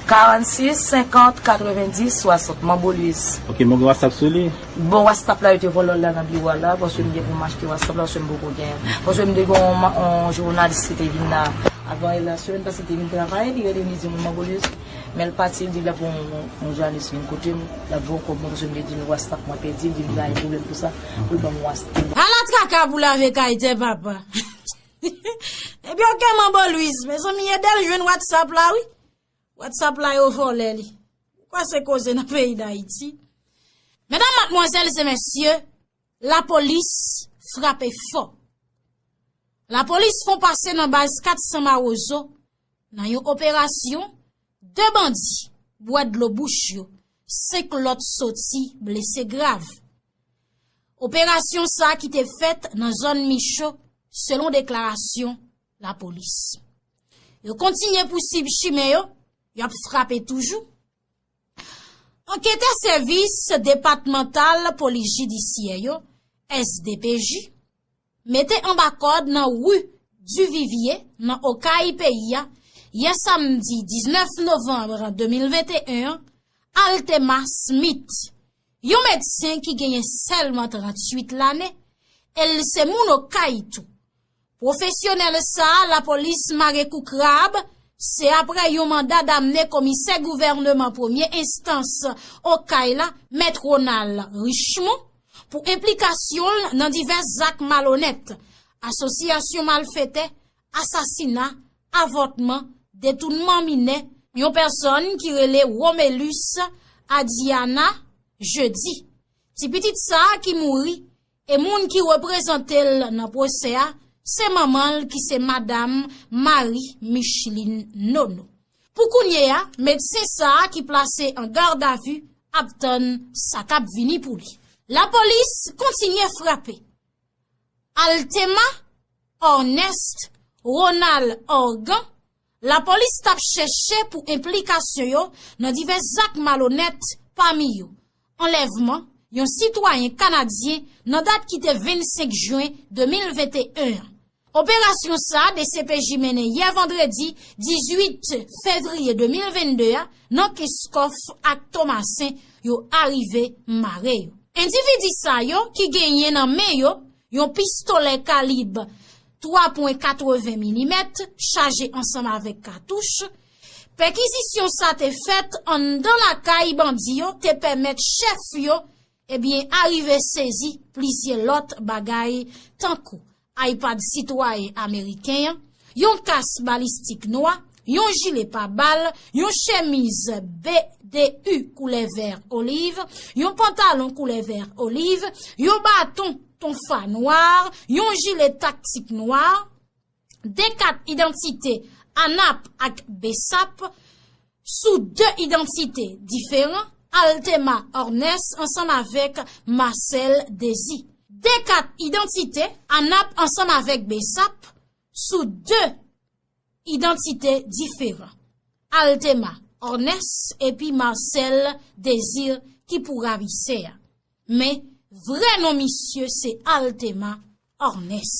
Karannsis, senkant, katrevenndis, swasant, Manbo Louise. Ok, mwen gen WhatsApp sou li. Bon, WhatsApp la, yo te vòlè l la nan biwo a la, paske m gen pou m achte WhatsApp la, paske m poko gen. Paske m te gen yon ma-, yon jounalis ki te vin la avan yè la semèn, paske li te vin travay, li rele m, li di m, Manbo Louise, men l pati, li di l ap yon, yon, yon jounalis vin kote m, l ap voye kòb mwen, paske m te di l WhatsApp mwen pèdi, li di l pa gen pwoblèm pou sa, pou l ban m WhatsApp. Ala traka pou lave kay tè papa. Ebyen, ok, Manbo Louise, mezanmi, ede l jwenn WhatsApp la, wi. WhatsApp la, yo vòlè li. Ou kwè se koze nan peyi Dayiti? Medam, madmwazèl e mesye, lapolis frape fò. Lapolis fè yon pase nan baz kat san Mawozo, nan yon operasyon, de bandi bwè dlo bouch yo, senk lòt soti blese grav. Operasyon sa a ki te fèt nan zòn Micho, selon deklarasyon lapolis. Yo kontinye pousib chimen yo, y ap frape toujou. Anketè sèvis depatmantal polis jidisyè yo, S D P J, mete anba kòd nan ri Duvivier, nan Okay peyi a, yè samdi diznèf novanm de mil venteyen an, Altema Smith, yon medsen ki genyen sèlman tranntuit lane, e l se moun Okay tou, Pwofesyonèl sa a, lapolis mare kou krab, se apre yon manda damne komisè gouvènman premye enstans Okay la, Mèt Ronald Richemond, pou enplikasyon l nan divès zak malonèt, asosyasyon malfetè, asasina, avòtman, detounman minè, yon pèsòn ki rele Romelus Adiana Jeudi. Ti pitit sa a ki mouri, e moun ki reprezante l nan pwosè a, se manman l ki se madam Marie Micheline Nono. Pou kounye a, medsen sa a ki plase an gadavi ap tann sa k ap vini pou li. Lapolis kontinye frape. Altema, Ornest, Ronald Organ, lapolis t ap chèche pou enplikasyon yo nan divès zak malonèt, pami yo anlèvman yon sitwayen kanadyen nan dat ki te vennsenk jen de mil venteyen an. Operasyon sa a, D C P J mennen yè vandredi dizuit fevriye de mil vennde a nan Kenskòf ak Tomasen, yo arive mare yo. Endividi sa yo ki genyen nan men yo yon pistolè kalib twa pwen katreven milimèt chaje ansanm avèk katouch. Pèkizisyon sa te fèt anndan lakay bandi yo te pèmèt chèf yo, ebyen, arive sezi plizyè lòt bagay tankou iPad sitwayen ameriken an, yon kas balistik nwa, yon jile pabal, yon chemiz B D U koulè vè oliv, yon pantalon koulè vè oliv, yon baton tonfa nwa, yon jile taktik nwa, de kat idantite ANAP ak BSAP, sou de idantite diferan, Altema Ornès ansanm avèk Marcel Désir. De kat idantite ANAP ansanm avèk BSAP sou de idantite diferan, Altema Ornès epi Marcel Désir ki pou ravisè a. Men, vrè non misye se Altema Ornès.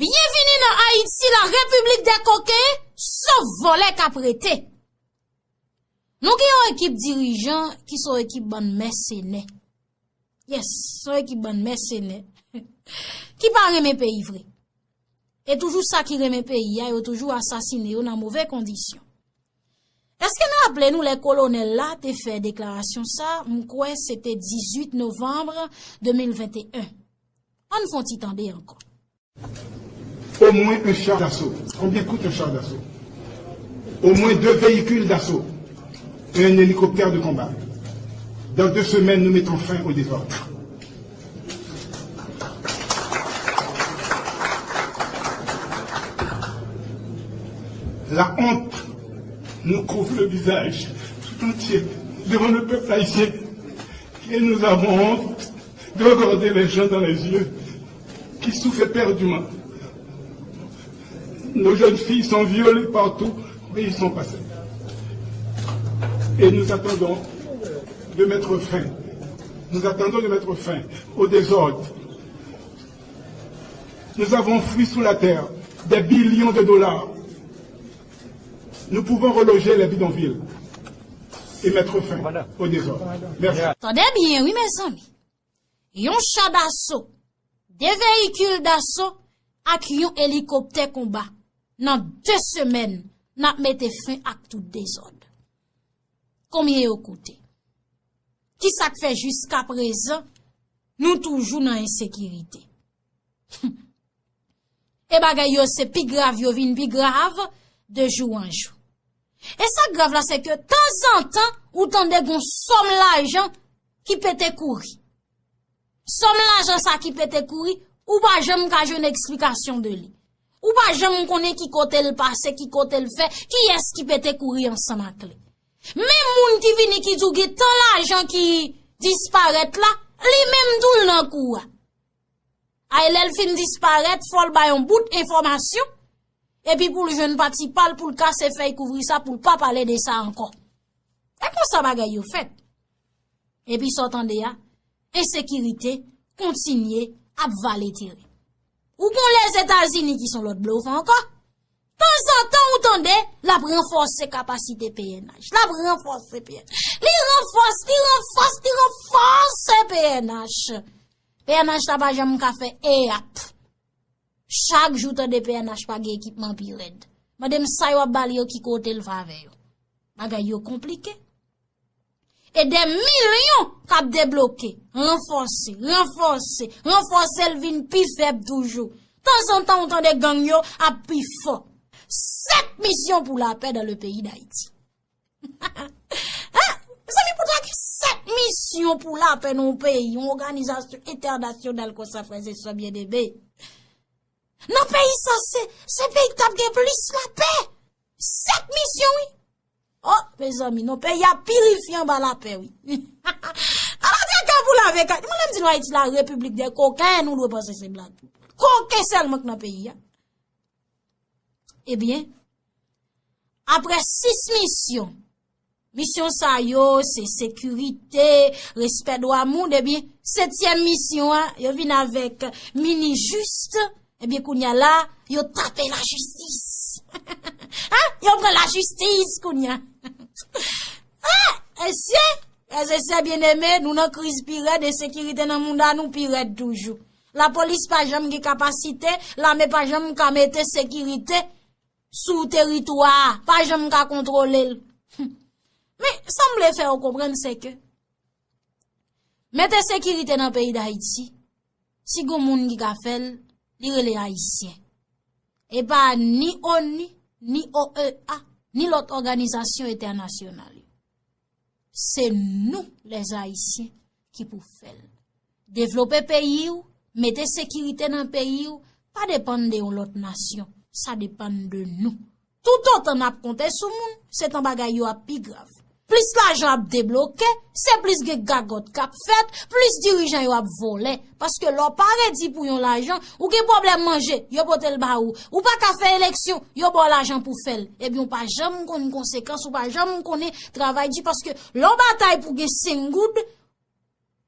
Byenvini nan Ayiti, la Repiblik dè koken, sof vòlè k ap rete. Nou gen yon ekip dirijan ki se yon ekip bann mèsenè. Yes, se yon ekip bann mèsenè ki pa renmen peyi vre. E toujou sa ki renmen peyi a, yo toujou asasine yo nan move kondisyon. Èske n raple nou lè kolonèl la te fè deklarasyon sa, m kwè se te dizuit novanm de mil venteyen. Ann fè yon ti tande ankò. Au moins un char d'assaut. Combien coûte un char d'assaut? Au moins deux véhicules d'assaut et un hélicoptère de combat. Dans deux semaines, nous mettons fin au désordre. La honte nous couvre le visage tout entier devant le peuple haïtien et nous avons honte de regarder les gens dans les yeux qui souffrent éperdument. Nos jeunes filles sont violées partout où ils sont passées. Et nous attendons de mettre fin, nous attendons de mettre fin au désordre. Nous avons foui sous la terre des billions de dollars. Nous pouvons reloger les bidonvilles et mettre fin au désordre. Merci. Tande byen wi mezanmi. Yon cha daso, de veyikil daso ak yon elikoptè konba. Nan de semèn, n ap mete fen ak tout dezòd. Konbyen yo koute? Kisa k fè jiskaprezan nou toujou nan ensekirite? E bagay yo se pi grav, yo vin pi grav de jou an jou. E sa k grav la se ke tanzantan ou tande gon sòm lajan ki pete kouri. Sòm lajan sa ki pete kouri, ou pa janm ka jwenn eksplikasyon de li. Ou pa janm konnen ki kote l pase, ki kote l fè, kiyès ki pete kouri ansanm ak li. Men moun ki vini ki di w gen tan lajan ki disparèt la, li menm tou l nan kou a. Ay lè l fin disparèt, fò l bay yon bout enfòmasyon, epi pou l jwenn pati pa l, pou l kase fèy kouvri sa, pou l pa pale de sa ankò. E konsa bagay yo fèt. Epi sa w tande a, ensekirite kontinye ap vale teren. Ou gon Lèzetazini ki se yon lòt blofè ankò. Tanzantan ou tande, l ap ranfòse kapasite P N H. L ap ranfòse P N H. Li ranfòse, li ranfòse, li ranfòse P N H. P N H la pa janm ka fè eyap. Chak jou tande P N H pa gen ekipman pi rèd. Mande m sa yo ap ba li yo ki kote l va avè yo. Bagay yo konplike. E de milyon k ap debloke, ranfòse, ranfòse, ranfòse, l vin pi fèb toujou. Tanzantan ou tande gang yo ap pi fò. Sèt misyon pou lapè dans le pays d'Haïti. Hein? Mezanmi, pou ta gen sèt misyon pou lapè nan yon peyi, yon òganizasyon entènasyonal konsa, frè e sè byeneme. Nan peyi sa, se, se peyi ki t ap gen plis lapè. Sèt misyon, wi. Oh, mezanmi, non, peyi a pirifye anba lapè, wi. Ala traka pou lave kay. Mwen, lè m di nou Ayiti la repiblik dè koken, nou dwe panse se blag. Koken sèlman k nan peyi a. Ebyen, apre sis misyon, misyon sa yo, se sekirite, respè dwa moun, ebyen, setyèm misyon an, yo vin avèk Minijust, ebyen, kounye a la, yo tape lajistis. Hein? Yo pran lajistis kounye a. Ah, mesye, frè e sè byeneme, nou nan kriz pi rèd, ensekirite nan mond a nou pi rèd toujou. Lapolis pa janm gen kapasite, lame pa janm ka mete sekirite sou teritwa a, pa janm ka kontwole l. Men, sa m vle fè yo konprann, se ke mete sekirite nan peyi Dayiti, si gon moun ki ka fè l, li rele Ayisyen. E pa ni ONU, ni O E A, ni lòt òganizasyon entènasyonal yo. Se nou, lèzayisyen, ki pou fè l. Devlope peyi w, mete sekirite nan peyi w, pa depann de yon lòt nasyon. Sa depann de nou. Toutotan n ap konte sou moun, se tan bagay yo ap pi grav. Plis lajan ap debloke, se plis gen gagòt k ap fèt, plis dirijan yo ap vòlè. Paske lè w pa redi pou yon lajan, ou gen pwoblèm manje, yo pote l ba ou. Ou pa ka fè eleksyon, yo ba w lajan pou fè l. Ebyen, ou pa janm konn konsekans, ou pa janm konnen travay di. Paske lè w batay pou gen senk goud,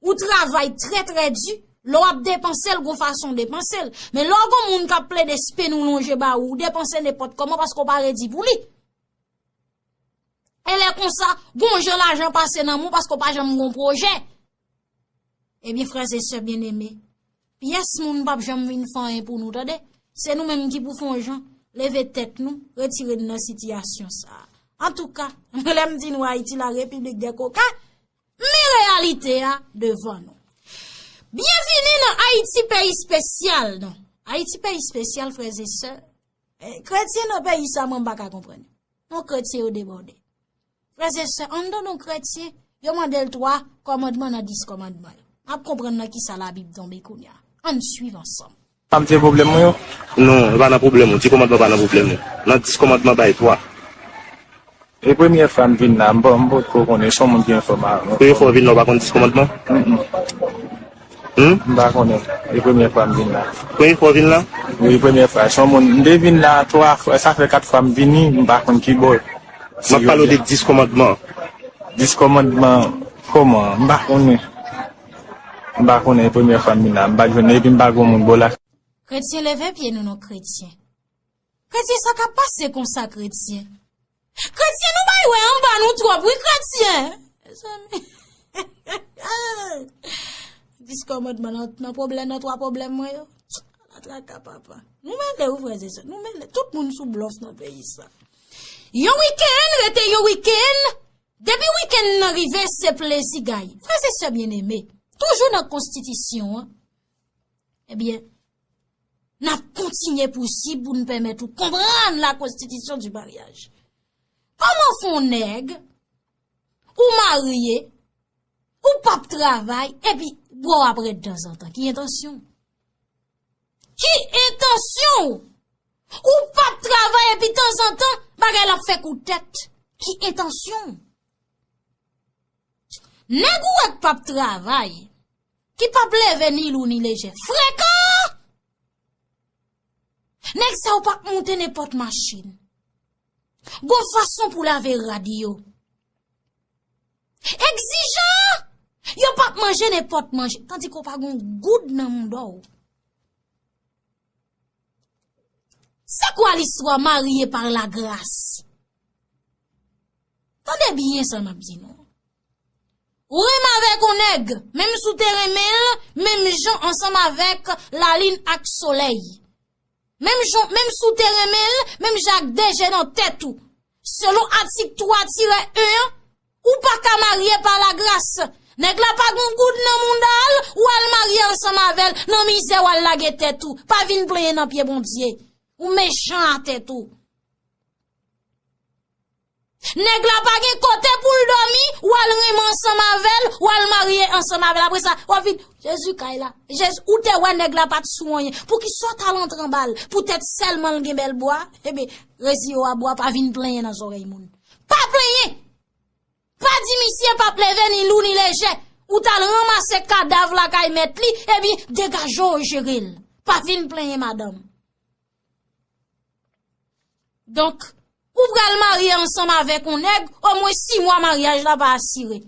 ou travay trè, trè di, lè w ap depanse l, gon fason w depanse l. Men lè w gon moun k ap plede spen ou lonje ba ou, ou depanse nenpòt kòman paske w pa redi pou li. E lè konsa, gon jan lajan pase nan men w paske w pa janm gon pwojè. Ebyen, frè e sè byeneme, pyès moun p ap janm vin fè anyen pou nou, tande. Se nou menm ki pou fè yon jan leve tèt nou, retire n nan sitiyasyon sa a. Antouka, lè m di nou Ayiti la repiblik dè koken, men reyalite a devan nou. Byenvini nan Ayiti peyi espesyal, non. Ayiti peyi espesyal, frè e sè. Eh, kretyen nan peyi sa, mwen m pa ka konprann. Non, kretyen yo debòde. Frè e sè, anndan non kretyen, yo mande l twa kòmandman nan dis kòmandman yo. N ap konprann nan kisa Labib tonbe kounye a. Ann swiv ansanm. Sa m te pwoblèm mwen yo? Non, e pa nan pwoblèm ou. Dis kòmandman pa nan pwoblèm ou. Nan dis kòmandman bay twa. E premyè fwa m vin la, m pa, m potko konnen, se yon moun ki enfòme avè mwen. Premye fwa w vin la, w pa konn dis kòmandman? Mm, mm. Hmm? M pa konnen. E premyè fwa m vin la. Premye fwa w vin la? Wi, premyè fwa. Se yon moun, m te vin la twa fwa, sa fè kat fwa m vini, m pa konn kibò. M ap pale w de dis kòmandman. Dis kòmandman, kòman? M pa konnen. M pa konnen, e premyè fwa m vin la. M pa t jwenn, epi m pa gon moun bò la. Kretyen, leve pye nou non kretyen. Kretyen, sa k ap pase konsa, kretyen? Kretyen, nou bay wè anba nou twòp, wi, kretyen. Mezanmi. Dis kòmandman nan, nan pwoblèm, nan twa pwoblèm mwen yo. Ala traka, papa. Nou mele, wi, frè e sè. Nou mele. Tout moun sou blòf nan peyi sa. Yon wikenn rete yon wikenn. Depi wikenn nan rive, se plezi gaye. Frè e sè byeneme, toujou nan konstitisyon an, ebyen, n ap kontinye pousib pou n pèmèt ou konprann la constitution du mariage. Kòman fè yon nèg, ou marye, ou p ap travay, epi bwa w ap rèd tanzantan? Ki entansyon w? Ki entansyon w? Ou p ap travay, epi tanzantan, bagay la ap fè kou tèt. Ki entansyon w? Nèg ou wè k p ap travay, ki p ap leve ni lou ni lejè, frekan! Nèg sa yo p ap monte nenpòt machin. Gon fason pou lave rad yo. Egzijan! Yo p ap manje nenpòt manje, tandike w pa gon goud nan mouda w. C'est quoi l'histoire marié par la grâce? Tande byen sa m ap di nou. Ou renmen avèk yon nèg, menm si w te renmen l, menm jan ansanm avèk lalin ak solèy. Menm jan, menm si w te renmen l, menm jan ak de je nan tèt ou. Selon atik twa tirè en an, ou pa ka marye pa lagras. Nèg la pa gen goud nan mouda l, w al marye ansanm avè l, nan mizè w al lage tèt ou. Pa vin plenyen nan pye Bondye. Ou mechan a tèt ou. Nèg la pa gen kote pou l dòmi, w al renmen ansanm avè l, w al marye ansanm avè l. Apre sa, w ap vin, Jezi kay la. Jezi, ou te wè nèg la pa t sou anyen. Poukisa w t al antre anba l? Poutèt sèlman l gen bèl bwa? Ebyen, reziye w a bwa, pa vin plenyen nan zòrèy moun. Pa plenyen! Pa di misye p ap leve ni lou ni lejè. Ou t al ranmase kadav lakay mèt li, ebyen, degaje w jere l. Pa vin plenyen madanm. Donk, ou pral marye ansanm avèk yon nèg, omwen sis mwa maryaj la pa asire.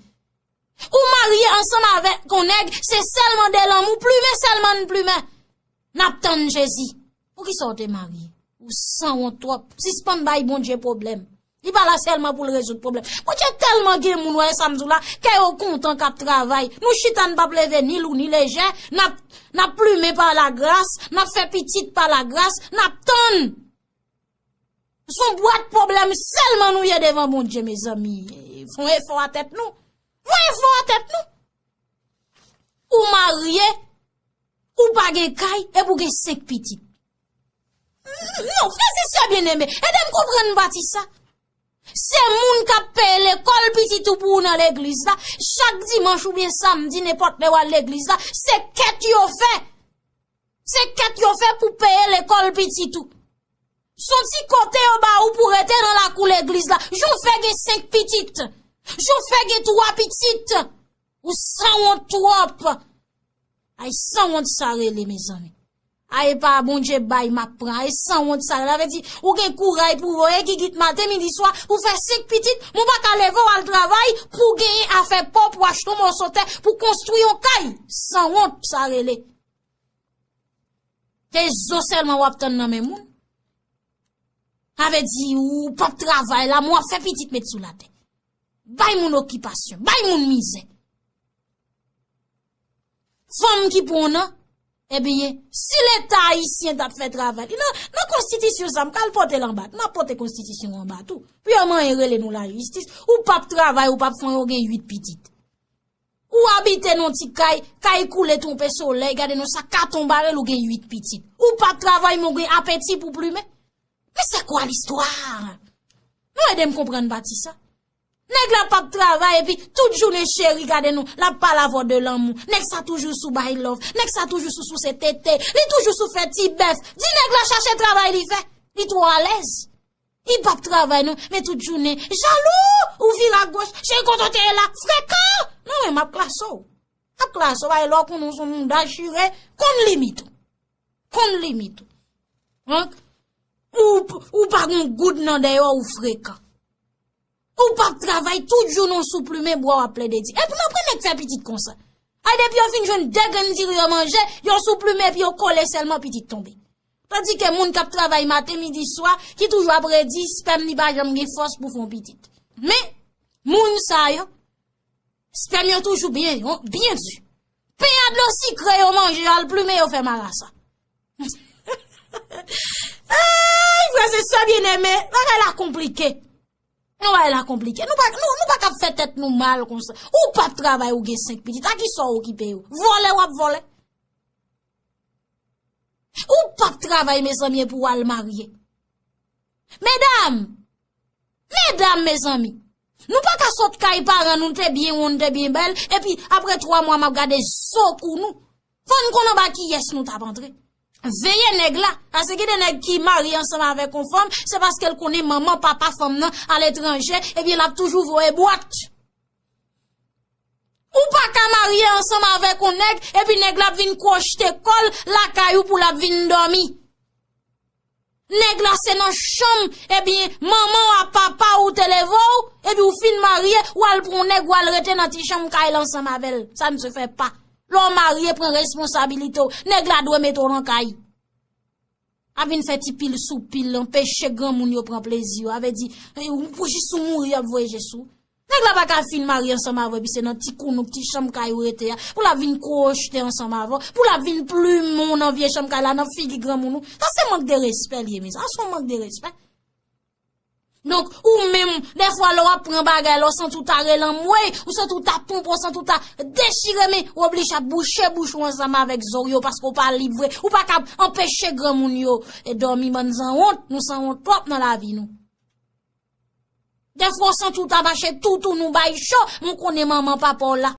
Ou marye ansanm avèk yon nèg, se sèlman de lanmou, plimen sèlman n plimen. N ap tann Jezi. Poukisa w te marye? Ou sanwont twòp. Sispann bay Bondye pwoblèm. Li pa la sèlman pou l rezoud pwoblèm. Bondye tèlman gen moun, wè sa m di w la, kè yo kontan k ap travay. Nou chita, n p ap leve ni lou ni lejè, n ap, n ap plimen pa lagras, n ap fè pitit pa lagras, n ap tann. Se yon bwat pwoblèm sèlman nou ye devan Bondye, mezanmi. Fè yon efò a tèt nou. Fè yon efò a tèt nou. Ou marye, ou pa gen kay, epi ou gen senk pitit. Non, frè e sè byeneme, ede m konprann pati sa. Se moun k ap peye lekòl pitit ou pou ou nan legliz la. Chak dimanch oubyen samdi, nenpòt lè w al legliz la, se kèt yo fè. Se kèt yo fè pou peye lekòl pitit ou. Se yon ti kote yo ba ou pou rete nan lakou legliz la. Jan w fè gen senk pitit. Jan w fè gen twa pitit. Ou sanwont twòp. Ay, sanwont sa rele, mezanmi. Ay, e pa Bondye bay m ap pran. Ay, sanwont sa rele. Sa vle di, ou gen kouray pou voye gigit maten, midi, swa, pou fè senk pitit, men w pa ka leve w al travay pou w genyen afè pa w pou achte yon moso tè, pou konstwi yon kay. Sanwont sa rele. Se zo sèlman w ap tann nan men moun. Sa vle di, ou p ap travay la, men w ap fè pitit met sou latè. Bay moun okipasyon, bay moun mizè. Fanm ki pran w nan, ebyen, si Leta ayisyen t ap fè travay li, nan, nan konstitisyon sa, m pral pote l anba, m ap pote konstitisyon an anba tou. Pou yo manyen rele nou lajistis, ou p ap travay, ou p ap fè anyen, ou gen uit pitit. Ou abite nan ti kay, kay koule twonpe solèy, gade non sa katon barel ou gen uit pitit. Ou p ap travay, men ou gen apeti pou plimen. Men se kwa listwa? Nou ede m konprann pati sa. Nèg la p ap travay epi tout jounen cheri gade non, l ap pale avè w de lanmou. Nèg sa toujou sou bay love, nèg sa toujou sou souse tete, li toujou sou fè ti bèf. Di nèg la chache travay li fè, li twò alèz. Li p ap travay non, men tout jounen jalou, ou vire agoch, cheri kote w te ye la, frekan. Non men m ap klase w. M ap klase w, bay lè w konnen w se yon moun dachire, konn limit ou. Konn limit ou. Donk, ou, ou pa gen goud nan dèyè w, ou frekan. Ou p ap travay tout jounen w sou plimen bwa w ap plede di. Epi m ap wè nèg fè pitit konsa. Ay depi yo fin jwenn de grenn diri yo manje, yo sou plimen epi yo kole sèlman pitit tonbe. Tandike moun k ap travay maten, midi, swa, ki toujou ap redi, spèm li pa janm gen fòs pou fè yon pitit. Men, moun sa yo, spèm yo toujou byen, byen di. Pen a dlo sikre yo manje, yo al plimen, yo fè marasa. Ay, frè e sè byeneme, bagay la konplike. Non, bagay la konplike. Nou pa, nou, nou pa ka ap fè tèt nou mal konsa. Ou p ap travay, ou gen senk pitit. A kisa w okipe yo? Vòlè w ap vòlè? Ou p ap travay, mezanmi, epi w al marye. Medam! Medam, mezanmi! Nou pa ka sot kay paran nou, te byen wonn, te byen bèl, epi apre twa mwa, m ap gade zo kou nou. Fò n konn anba kiyès nou t ap antre. Veye nèg la, paske gen de nèg ki marye ansanm avèk yon fanm, se paske l konnen manman, papa fanm nan aletranje, ebyen l ap toujou voye bwat. Ou pa ka marye ansanm avèk yon nèg, epi nèg la ap vin kwochte kò l lakay ou pou l ap vin dòmi. Nèg la se nan chanm, ebyen, manman w ak papa w te leve w, epi w fin marye, w al pran yon nèg, w al rete nan ti chanm kay la ansanm avè l. Ça ne se fait pas. Lè w marye, pran responsabilite w. Nèg la dwe mete w nan kay. Ap vin fè ti pil sou pil, anpeche granmoun yo pran plezi yo. Avè di, eh, ou pou jis ou mouri, y ap voye je sou. Nèg la pa ka fin marye ansanm avè w, epi se nan ti kounouk, ti chanm kay ou rete a, pou l ap vin kwochte ansanm avè w, pou l ap vin plimen w nan vye chanm kay la, nan figi granmoun ou. Sa se mank de respè l ye, mezanmi. Sa se yon mank de respè. Donk, ou menm, dèfwa lè w ap pran bagay la, ou santi w ta rele anmwey, ou santi w ta ponpe, ou santi w ta dechire, men ou oblije ap bouche bouch ou ansanm avèk zo w yo, paske w pa lib vre. Ou pa kab anpeche granmoun yo, e, dòmi, bann sanwont, nou sanwont twòp nan lavi nou. Dèfwa w santi w ta mache toutoun ou bay cho, men w konnen manman papa w la.